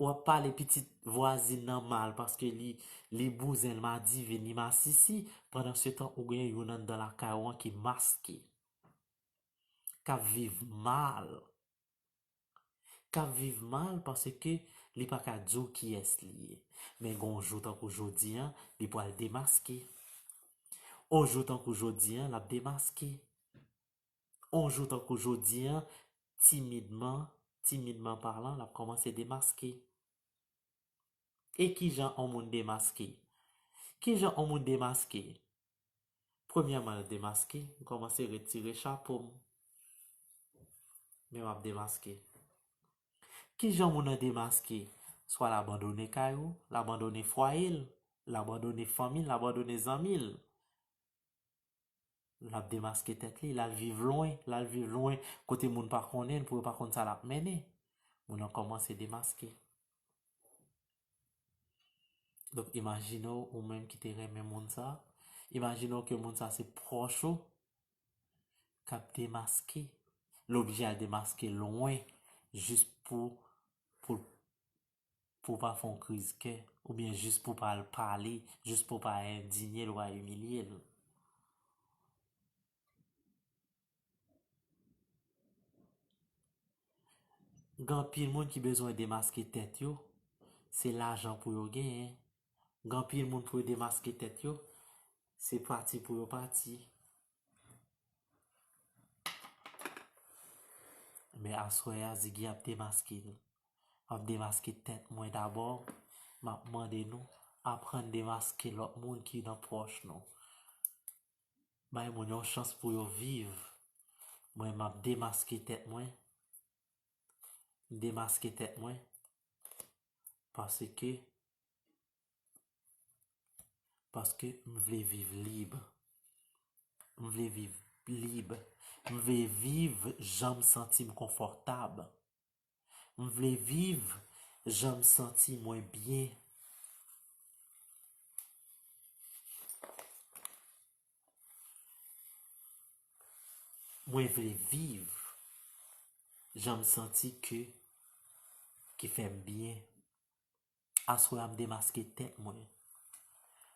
W ap pale pitit vwazin nan mal paske li, li bouzen, li madiven, li masisi, pandan se tan ou gen youn anndan lakay ou an ki maske, k ap viv mal. K ap viv mal paske li pa ka di w kiyès li ye. Men gon jou tankou jodi an, li pral demaske. On jou tankou jodi an, l ap demaske. On jou tankou jodi an, timidman, timidman palan, l ap kòmanse demaske. E kijan on moun demaske? Kijan on moun demaske? Premyèman, l demaske, m kòmanse retire chapo m. Men m ap demaske. Kijan moun nan demaske? Swa l abandone kay ou, l abandone fwaye l, l abandone fanmi l, l abandone zanmi l. L ap demaske tèt li, l al viv lwen, l al viv lwen kote moun pa konnen l pou yo pa konn sa l ap mennen. Moun nan kòmanse demaske. Donk, imajine w, ou menm ki te renmen moun sa, imajine w ke moun sa se pwòch ou, k ap demaske. L oblije al demaske lwen, jis pou, pou, pou w pa fè yon kriz kè, oubyen jis pou w pa al pale, jis pou w pa endinye l, ou pa imilye l. Gen anpil moun ki bezwen demaske tèt yo, se lajan pou yo genyen. Gen anpil moun pou yo demaske tèt yo, se pati pou yo pati. Men aswè a, Ziggy ap demaske nou. M ap demaske tèt mwen dabò. M ap mande nou, aprann demaske lòt moun ki nan pwòch nou. Bay moun yon chans pou yo viv. Mwen, m ap demaske tèt mwen. M demaske tèt mwen. Paske, paske m vle viv lib. M vle viv lib. M vle viv jan m santi m konfòtab. M vle viv jan m santi mwen byen. Mwen vle viv jan m santi ke, ki fè m byen. Aswè a, m demaske tèt mwen.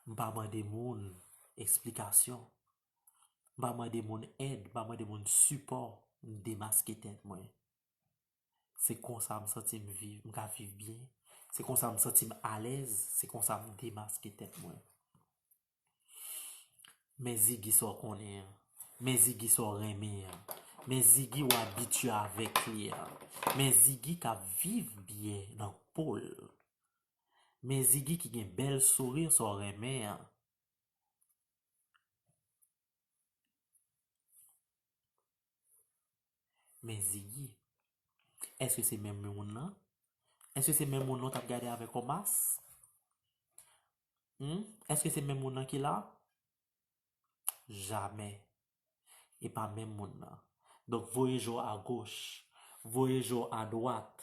M pa mande moun eksplikasyon. M pa mande moun èd, m pa mande moun sipò, m demaske tèt mwen. Se konsa m santi m viv, m ka viv byen. Se konsa m santi m alèz, se konsa m demaske tèt mwen. Men Ziggy sa w konnen an. Men Ziggy sa w renmen an. Men Ziggy w abitye avèk li an. Men Ziggy k ap viv byen nan po l. Men Ziggy ki gen bèl souri sa w renmen an. Men Ziggy, èske se menm moun nan? Èske se menm moun nan w t ap gade avèk yon mas? Hmm? Èske se menm moun nan ki la? Jamè. E pa menm moun nan. Donk, voye je w agoch, voye je w adwat,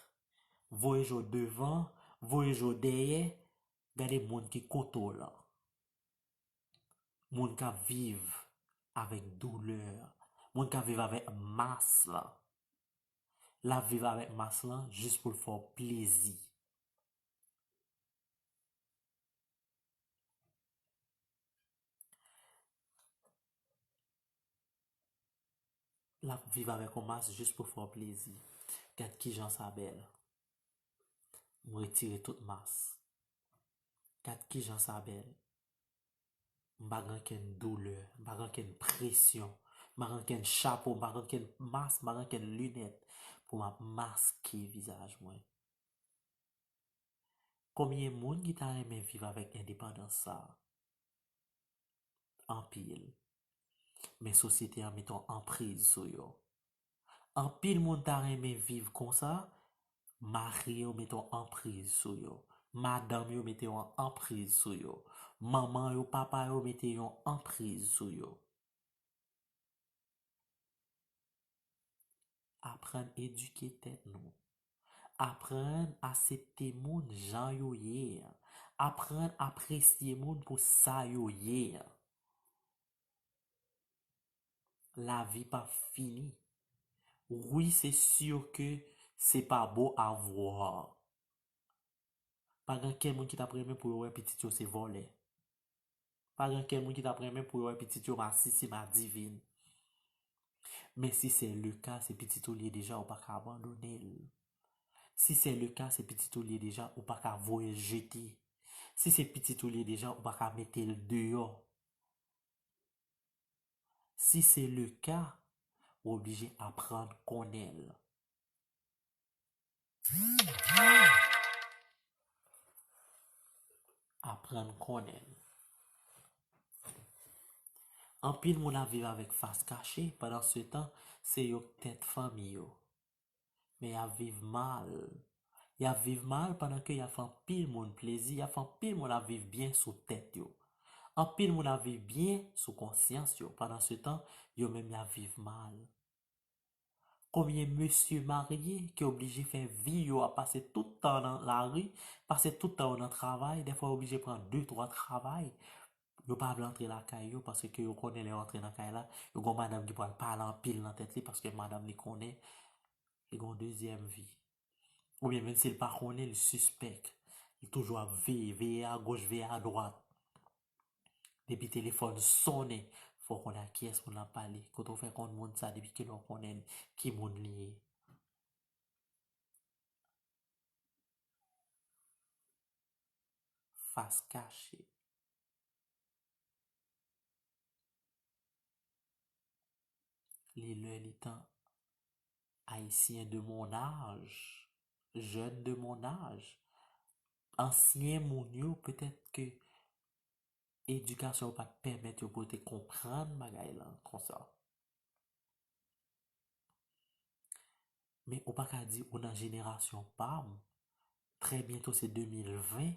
voye je w devan, voye je w dèyè. Gade moun ki kote w lan. Moun k ap viv avèk doulè. Moun k ap viv avèk mas lan. L ap viv avèk mas lan jis pou l fè w plezi. L ap viv avèk yon mas jis pou fè w plezi. Gad kijan sa bèl. M retire tout mas. Gad kijan sa bèl. M pa gen okenn doulè, m pa gen okenn presyon, m pa gen okenn chapo, m pa gen okenn mas, m pa gen okenn linèt pou m ap maske vizaj mwen. Konbyen moun ki ta renmen viv avèk endepandans sa a? Anpil. Men sosyete an mete yon anpriz sou yo. Anpil moun ta renmen viv konsa, mari yo mete yon anpriz sou yo. Madanm yo mete yon anpriz sou yo. Manman yo, papa yo mete yon anpriz sou yo. Aprann edike tèt nou. Aprann aksepte moun jan yo ye. Aprann apresye moun pou sa yo ye. Lavi p ap fini. Wi, se si ke se pa bon a vwa. Pa gen kenn moun ki t ap renmen pou yo wè pitit yo se vòlè. Pa gen kenn moun ki t ap renmen pou yo wè pitit yo masisi, madivin. Men si se le ka, se pitit ou li ye deja, ou pa ka abandone l. Si se le ka, se pitit ou li ye deja, ou pa ka voye l jete. Si se pitit ou li ye deja, ou pa ka mete l deyò. Si se le ka, ou oblije aprann konnen l. Aprann konnen l. Anpil moun ap viv avèk fas kache, pandan se tan, se yo k tèt fanmi yo. Men y ap viv mal. Y ap viv mal pandan ke y ap fè anpil moun plezi, y ap fè anpil moun ap viv byen sou tèt yo. Anpil moun ap viv byen sou konsyans yo, pandan se tan, yo menm y ap viv mal. Konbyen mesye marye ki oblije fè vi yo ap pase tout tan nan lari, pase tout tan yo nan travay, dèfwa yo oblije pran de, twa travay. Yo pa vle antre lakay yo paske yo konnen lè yo antre nan kay la, yo gon madanm ki pral pale anpil nan tèt li paske madanm li konnen li gon dezyèm vi. Oubyen menm si l pa konnen, li sispèk. Li toujou ap veye, veye agoch, veye adwat. Depi telefòn sonnen, fò w konnen ak kiyès moun nan ap pale. Kote w fè konn moun sa, depi kilè w konnen ki moun li ye? Fas kache. Li lè, li tan. Ayisyen de mon âge, jeunes de mon âge, ansyen moun yo, petèt ke edikasyon yo pa t pèmèt yo pou yo te konprann bagay lan konsa. Men ou pa ka di ou nan jenerasyon pa m, trè byento se de mil ven,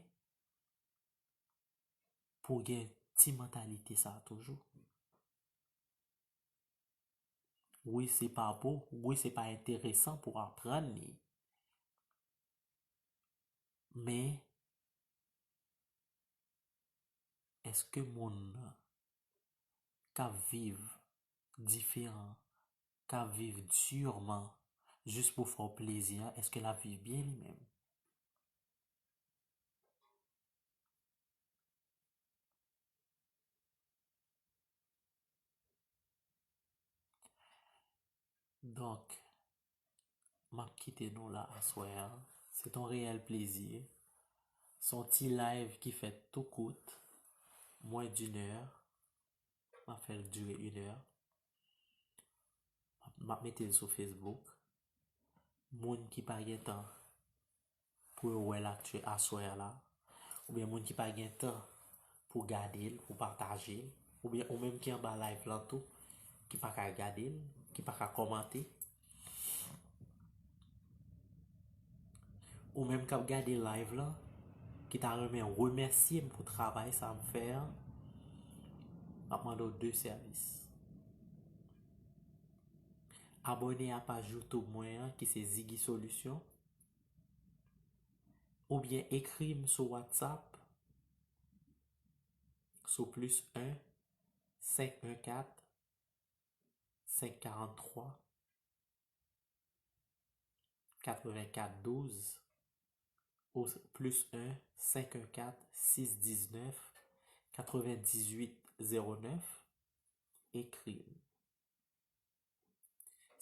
pou w gen ti mantalite sa a toujou. Wi, se pa bon, wi, se pa enteresan pou w aprann li. Men, èske moun nan k ap viv diferan, k ap viv diman, jis pou fè w plezi a, èske l ap viv byen li menm? Donk, m ap kite nou la aswè a. Se t on reyèl plezi. Se yon ti live ki fèt tou kout, mwens d'une heure. M ap fè l dire inè. M ap mete l sou Facebook. Moun ki pa gen tan pou yo wè l aktyè aswè a la, oubyen moun ki pa gen tan pou gade l, pou pataje l, oubyen ou menm ki anba live lan tou, ki pa ka gade l, ki pa ka kòmante, ou menm k ap gade live lan, ki ta renmen remèsye m pou travay sa m fè an, m ap mande w de sèvis. Abòne a paj YouTube mwen an, ki se Ziggy Solution. Oubyen ekri m sou WhatsApp, sou plis en, senk en kat, senk karant twa, katrevenkat douz, ou plis en, senk en kat, sis diznèf, katrevendizuit zewo nèf, ekri m.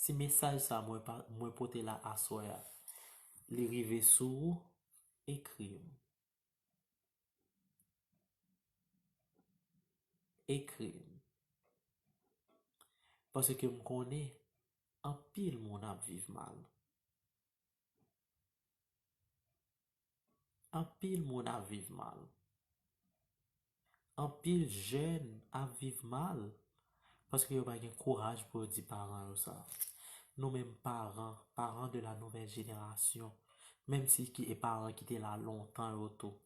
Si mesaj sa mwen pa, mwen pote la aswè a, li rive sou ou, ekri m. Ekri m. Paske m konnen anpil moun ap viv mal. Anpil moun ap viv mal. Anpil jèn ap viv mal paske yo pa gen kouraj pou yo di paran yo sa. Nou menm paran, paran de la nouvèl jenerasyon, menm si ki e paran ki te la lontan yo tou,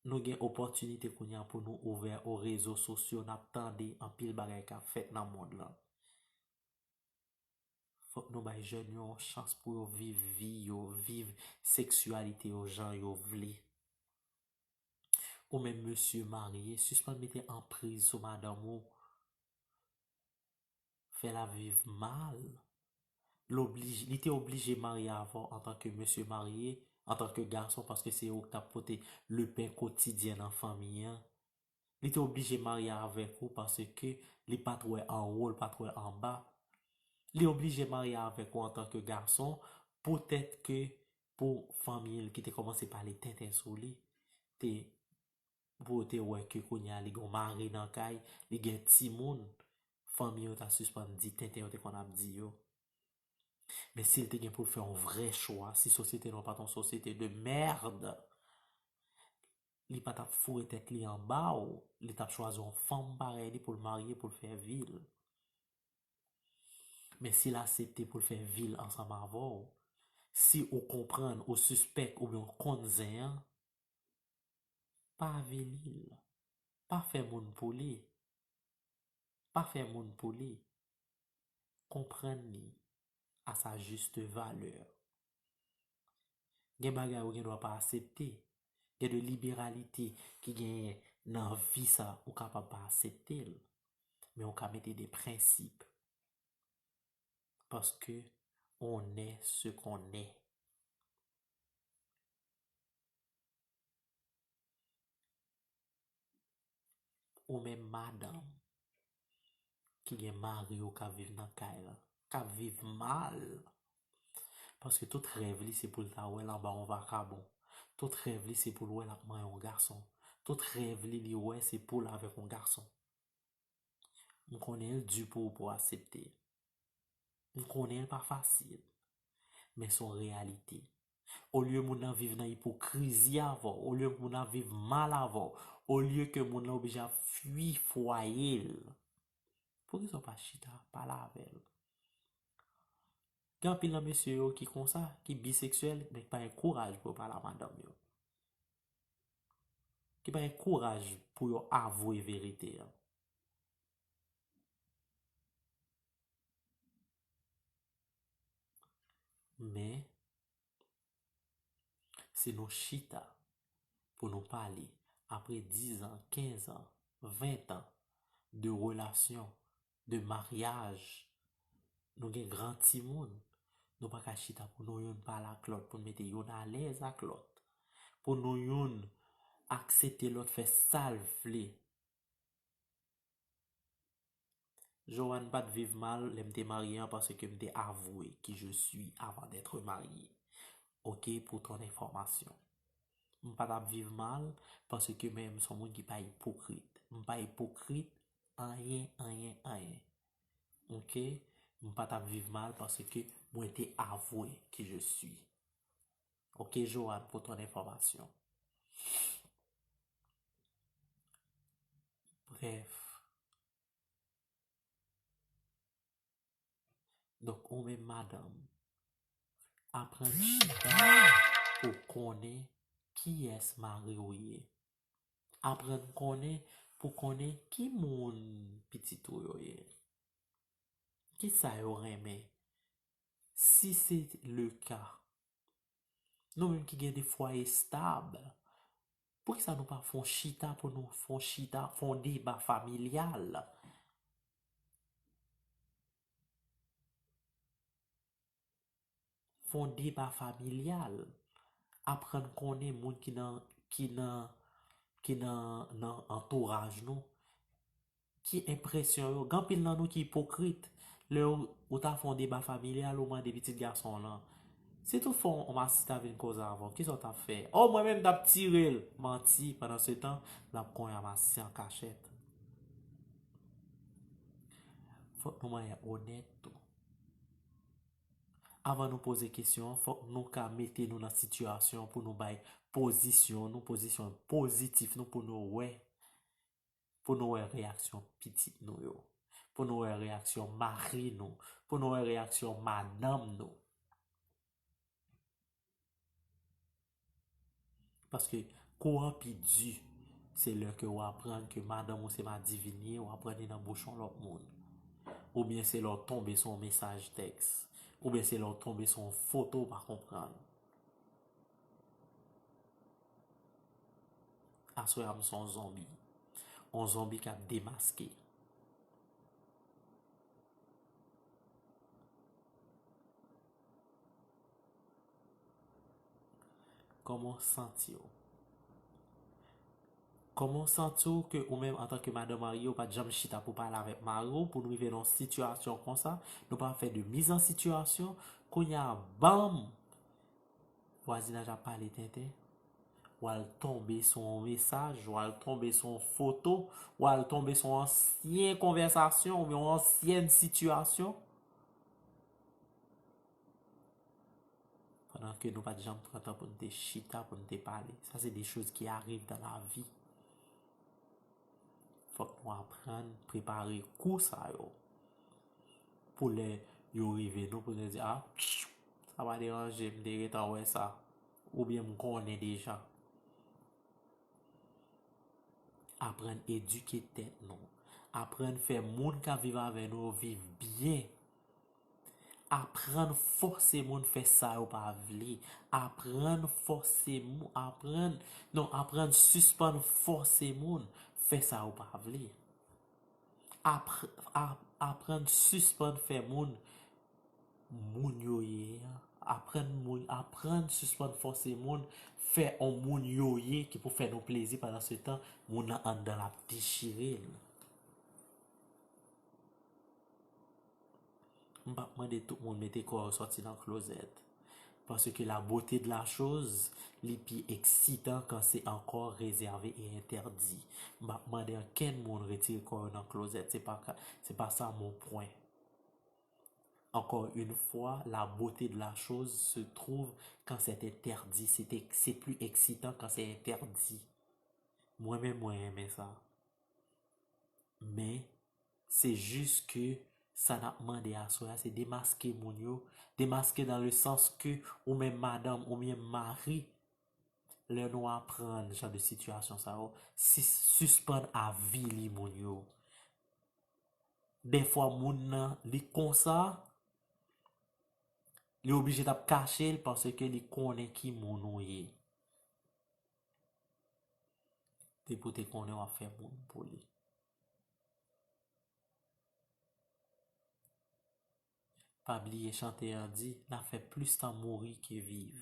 nou gen opòtinite kounye a pou nou ouvè o rezo sosyo, n ap tande anpil bagay k ap fèt nan mond lan. Fòk nou bay jèn yo yon chans pou yo viv vi yo, viv seksyalite yo jan yo vle. Ou menm mesye marye, sispann mete anpriz sou madanm ou. Fè l ap viv mal. L oblij-, li te oblije marye avè w antanke mesye marye, antanke gason, paske se ou k t ap pote le pen kotidyen nan fanmi an. Li te oblije marye avèk ou paske li pa t wè anwo, li pa t wè anba. Li oblije marye avèk ou antanke gason, poutèt ke pou fanmi l ki te kòmanse pale tenten sou li, te, pou yo te wè ke kounye a li gen yon mari nan kay, li gen timoun, fanmi yo ta sispann di tenten yo te konn ap di yo. Men si l te gen pou l fè yon vrè chwa, si sosyete nou an pa t yon sosyete de merde, li pa t ap foure tèt li anba w, li t ap chwazi yon fanm parèy li pou l marye, pou l fè vi l. Men si l aksepte pou l fè vi l ansanm avè w, si ou konprann, ou sispèk oubyen ou konn zen an, pa avili l, pa fè moun pou li. Pa fè moun pou li. Konprann li à sa juste valeur. Gen bagay ou gen dwa pa aksepte. Gen de liberalite ki genyen nan vi sa ou kapab pa aksepte l. Men ou ka mete de prensip. Paske on est ce qu'on est. Ou menm madanm ki gen mari w k ap viv nan kay la, k ap viv mal. Paske tout rèv li se pou l ta wè l anba yon vakabon. Tout rèv li se pou l wè l ap manyen yon gason. Tout rèv li, li wè se pou l avèk yon gason. M konnen l di pou ou pou w aksepte. M konnen l pa fasil, men se yon reyalite. Olye moun nan viv nan ipokrizi avè w, olye moun nan viv mal avè w, olye ke moun nan oblije ap fui fwaye l, poukisa w pa chita pale avè l? Gen anpil nan mesye yo ki konsa, ki biseksyèl, men ki pa gen kouraj pou yo pale a madanm yo. Ki pa gen kouraj pou yo avwe verite an. Men, si nou chita pou nou pale, apre diz an, kenz an, ven an de relasyon, de maryaj, nou gen gran timoun, nou pa ka chita pou nou youn pale ak lòt, pou n mete youn alèz ak lòt, pou nou youn aksepte lòt fè sa l vle. Joanne pa t viv mal lè m te marye an paske m te avwe qui je suis avant d'être marié. Ok, pour ton information. M pa t ap viv mal paske men m se yon moun ki pa ipokrit. M pa ipokrit, anyen, anyen, anyen. Ok? M pa t ap viv mal paske mwen te avwe qui je suis. Ok, Joanne, pour ton information. Bref. Donk, ou menm madanm, aprann chita pou konnen kiyès mari w ye. Aprann konnen pou konnen ki moun pitit ou yo ye. Kisa yo renmen? Si se le ka, nou menm ki gen de fwaye stab, poukisa nou pa fè yon chita pou nou fè yon chita, fè yon deba familyal? Fè yon deba familyal. Aprann konnen moun ki nan, ki nan, ki nan, nan antouraj nou. Ki enpresyon yo? Gen anpil nan nou ki ipokrit. Lè ou, ou ta fè yon deba familyal, ou mande pitit gason w lan, "Si toutfwa yon masisi ta vin koze avè w, kisa w t ap fè?" "O, mwen menm, m t ap tire l." Manti, pandan se tan, l ap konyen a masisi an kachèt. Fòk nou manyen onèt tou. Avan nou poze kesyon an, fòk nou ka mete nou nan sitiyasyon pou nou bay pozisyon nou, pozisyon pozitif nou, pou nou wè, pou nou wè reyaksyon pitit nou yo, pou nou wè reyaksyon mari nou, pou nou wè reyaksyon madanm nou. Paske kou an pi di, se lè ke w aprann ke madanm ou se madivin ye, w aprann li nan bouch yon lòt moun. Oubyen se lè w tonbe sou yon mesaj tèks. Oubyen se lè w tonbe sou yon foto w pa konprann. Aswè a, m se yon zonbi. Yon zonbi k ap demaske. Kòman w santi w? Kòman w santi w ke ou menm antanke madanm marye, ou pa t janm chita pou pale avèk mari w, pou n rive nan yon sitiyasyon konsa, nou pa fè de miz an sitiyasyon, kounye a, banm! Vwazinaj ap pale tenten. W al tonbe sou yon mesaj, w al tonbe sou yon foto, w al tonbe sou yon ansyen konvèsasyon oubyen yon ansyèn sitiyasyon. Pandan ke nou pa t janm pran tan pou n te chita, pou n te pale. Sa se de choz ki arive dan lavi. Fòk nou aprann prepare kou sa yo. Pou lè yo rive nou, pou nou di, "A, sa pa deranje m, m te gentan wè sa." Oubyen m konnen deja. Aprann edike tèt nou. Aprann fè moun k ap viv avè nou yo viv byen. Aprann fòse moun fè sa yo pa vle. Aprann fòse moun, aprann, non, aprann sispann fòse moun fè sa yo pa vle. Apr-, ap-, aprann sispann fè moun moun yo ye a. Aprann moun, aprann sispann fòse moun fè on moun yo ye ki pou fè nou plezi pandan se tan moun nan anndan l ap dechire l. M p ap mande tout moun mete kò yo sòti nan klozèt. Paske la beauté de la chose, li pi eksitan kan se ankò rezève e entèdi. M p ap mande ankenn moun retire kò yo nan klozèt. Se pa ka, se pa sa mon pwen. Encore une fois, la beauté de la chose se trouve quand c'est interdit. C'est ex-, c'est plus excitant quand c'est interdit. Mwen menm, mwen renmen sa. Men, se jis ke sa n ap mande aswè a, se demaske moun yo. Demaske dans le sens ke ou menm madanm, ou menm mari, lè nou aprann jan de sitiyasyon sa yo, sis-, sispann avili moun yo. Dèfwa moun nan, li konsa, li oblije t ap kache l paske li konnen ki moun ou ye. Depi w te konnen w ap fè moun pou li. Pa bliye chante an di, n ap fè plis tan mouri ke viv.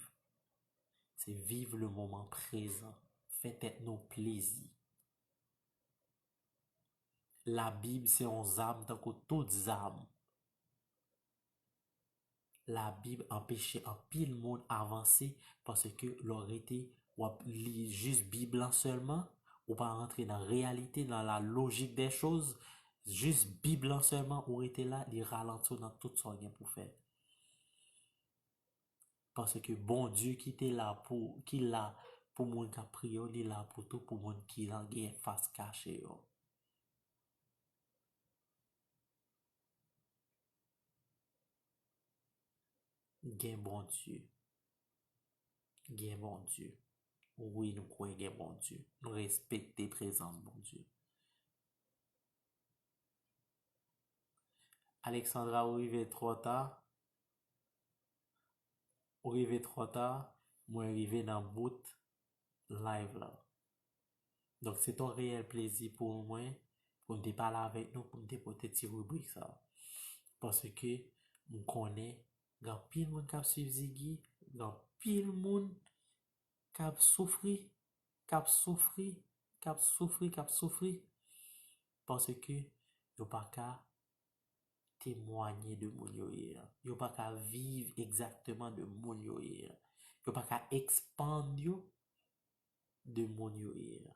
Se viv le moman prezan. Fè tèt nou plezi. Labib se yon zam tankou tout zam. Labib anpeche anpil moun avanse paske lè w rete, w ap li jis Bib lan sèlman, ou pa rantre nan reyalite, nan la logique des choses, jis Bib lan sèlman ou rete la, li ralanti w nan tout sa w gen pou fè. Paske Bondye ki te la pou, ki la pou moun k ap priye yo, li la pou tou pou moun ki nan gen fas kache yo. Gen Bondye. Gen Bondye. Wi, nou kwè gen Bondye. Nou respekte prezans Bondye. Alexandra, ou rive twò ta. Ou rive twò ta. Mwen rive nan bout live la. Donk, se t on reyèl plezi pou mwen, pou m te pale avèk nou, pou m te pote ti ribrik sa. Paske m konnen gen anpil moun k ap swiv Ziggy, gen anpil moun k ap soufri, k ap soufri, k ap soufri, k ap soufri. Paske yo pa ka temwanye de moun yo ye a. Yo pa ka viv egzakteman de moun yo ye a. Yo pa ka ekspann yo de moun yo ye a.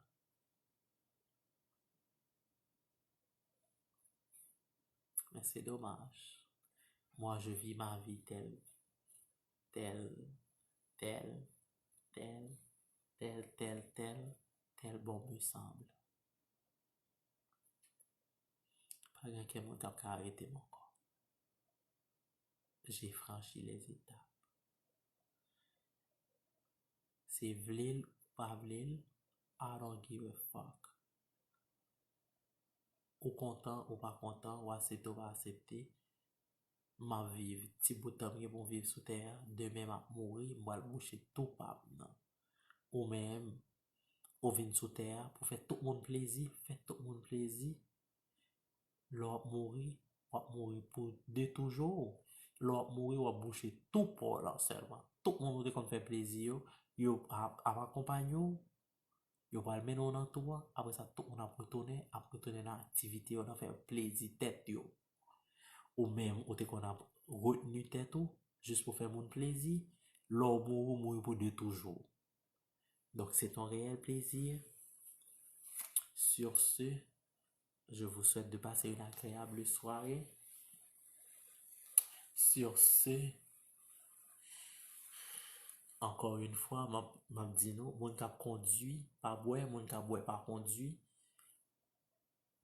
Mais c'est dommage. Moi, je vis ma vie telle, telle, telle, telle, telle, telle, telle, telle bon me semble. Pa gen kenn moun k ap ka arete m ankò. J'ai franchi les étapes. Se vle l ou pa vle l, I don't give a fuck. Ou kontan ou pa kontan, ou aksepte ou pa aksepte, m ap viv ti bout tan m gen pou m viv sou tè a. Demen m ap mouri, m pral bouche tou pa m nan. Ou menm, ou vin sou tè a pou fè tout moun plezi, fè tout moun plezi. Lè w ap mouri, w ap mouri pou de toujou. Lè w ap mouri, w ap bouche tou pa w lan sèlman. Tout moun ou te konn fè plezi yo, yo ap, ap akonpanye w. Yo pral mennen w nan tou a. Apre sa, tout moun ap retounen, ap retounen nan aktivite yo, nan fè plezi tèt yo. Ou menm, ou te konn ap retni tèt ou, jis pou fè moun plezi. Lè w mouri, w mouri pou de toujou. Donc, c'est un réel plaisir. Sur ce, je vous souhaite de passer une agréable soirée. Sur ce, encore une fois, m ap, m ap di nou, moun k ap kondwi, pa bwè, moun k ap bwè, pa kondwi.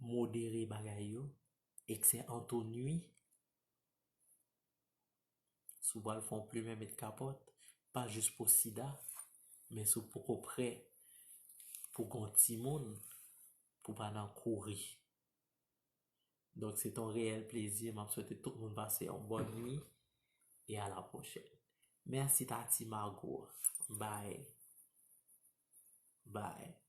Modere bagay yo. Eksè an tou nwi. Si w pral fè yon plimen met kapòt, pa jis pou sida, men si w poko prè pou gon timoun, pou pa nan kouri. Donk, se t on reyèl plezi. M ap swete tout moun pase yon bòn nwi e a la pwochèn. Mèsi Tati Margot. Bye. Bye.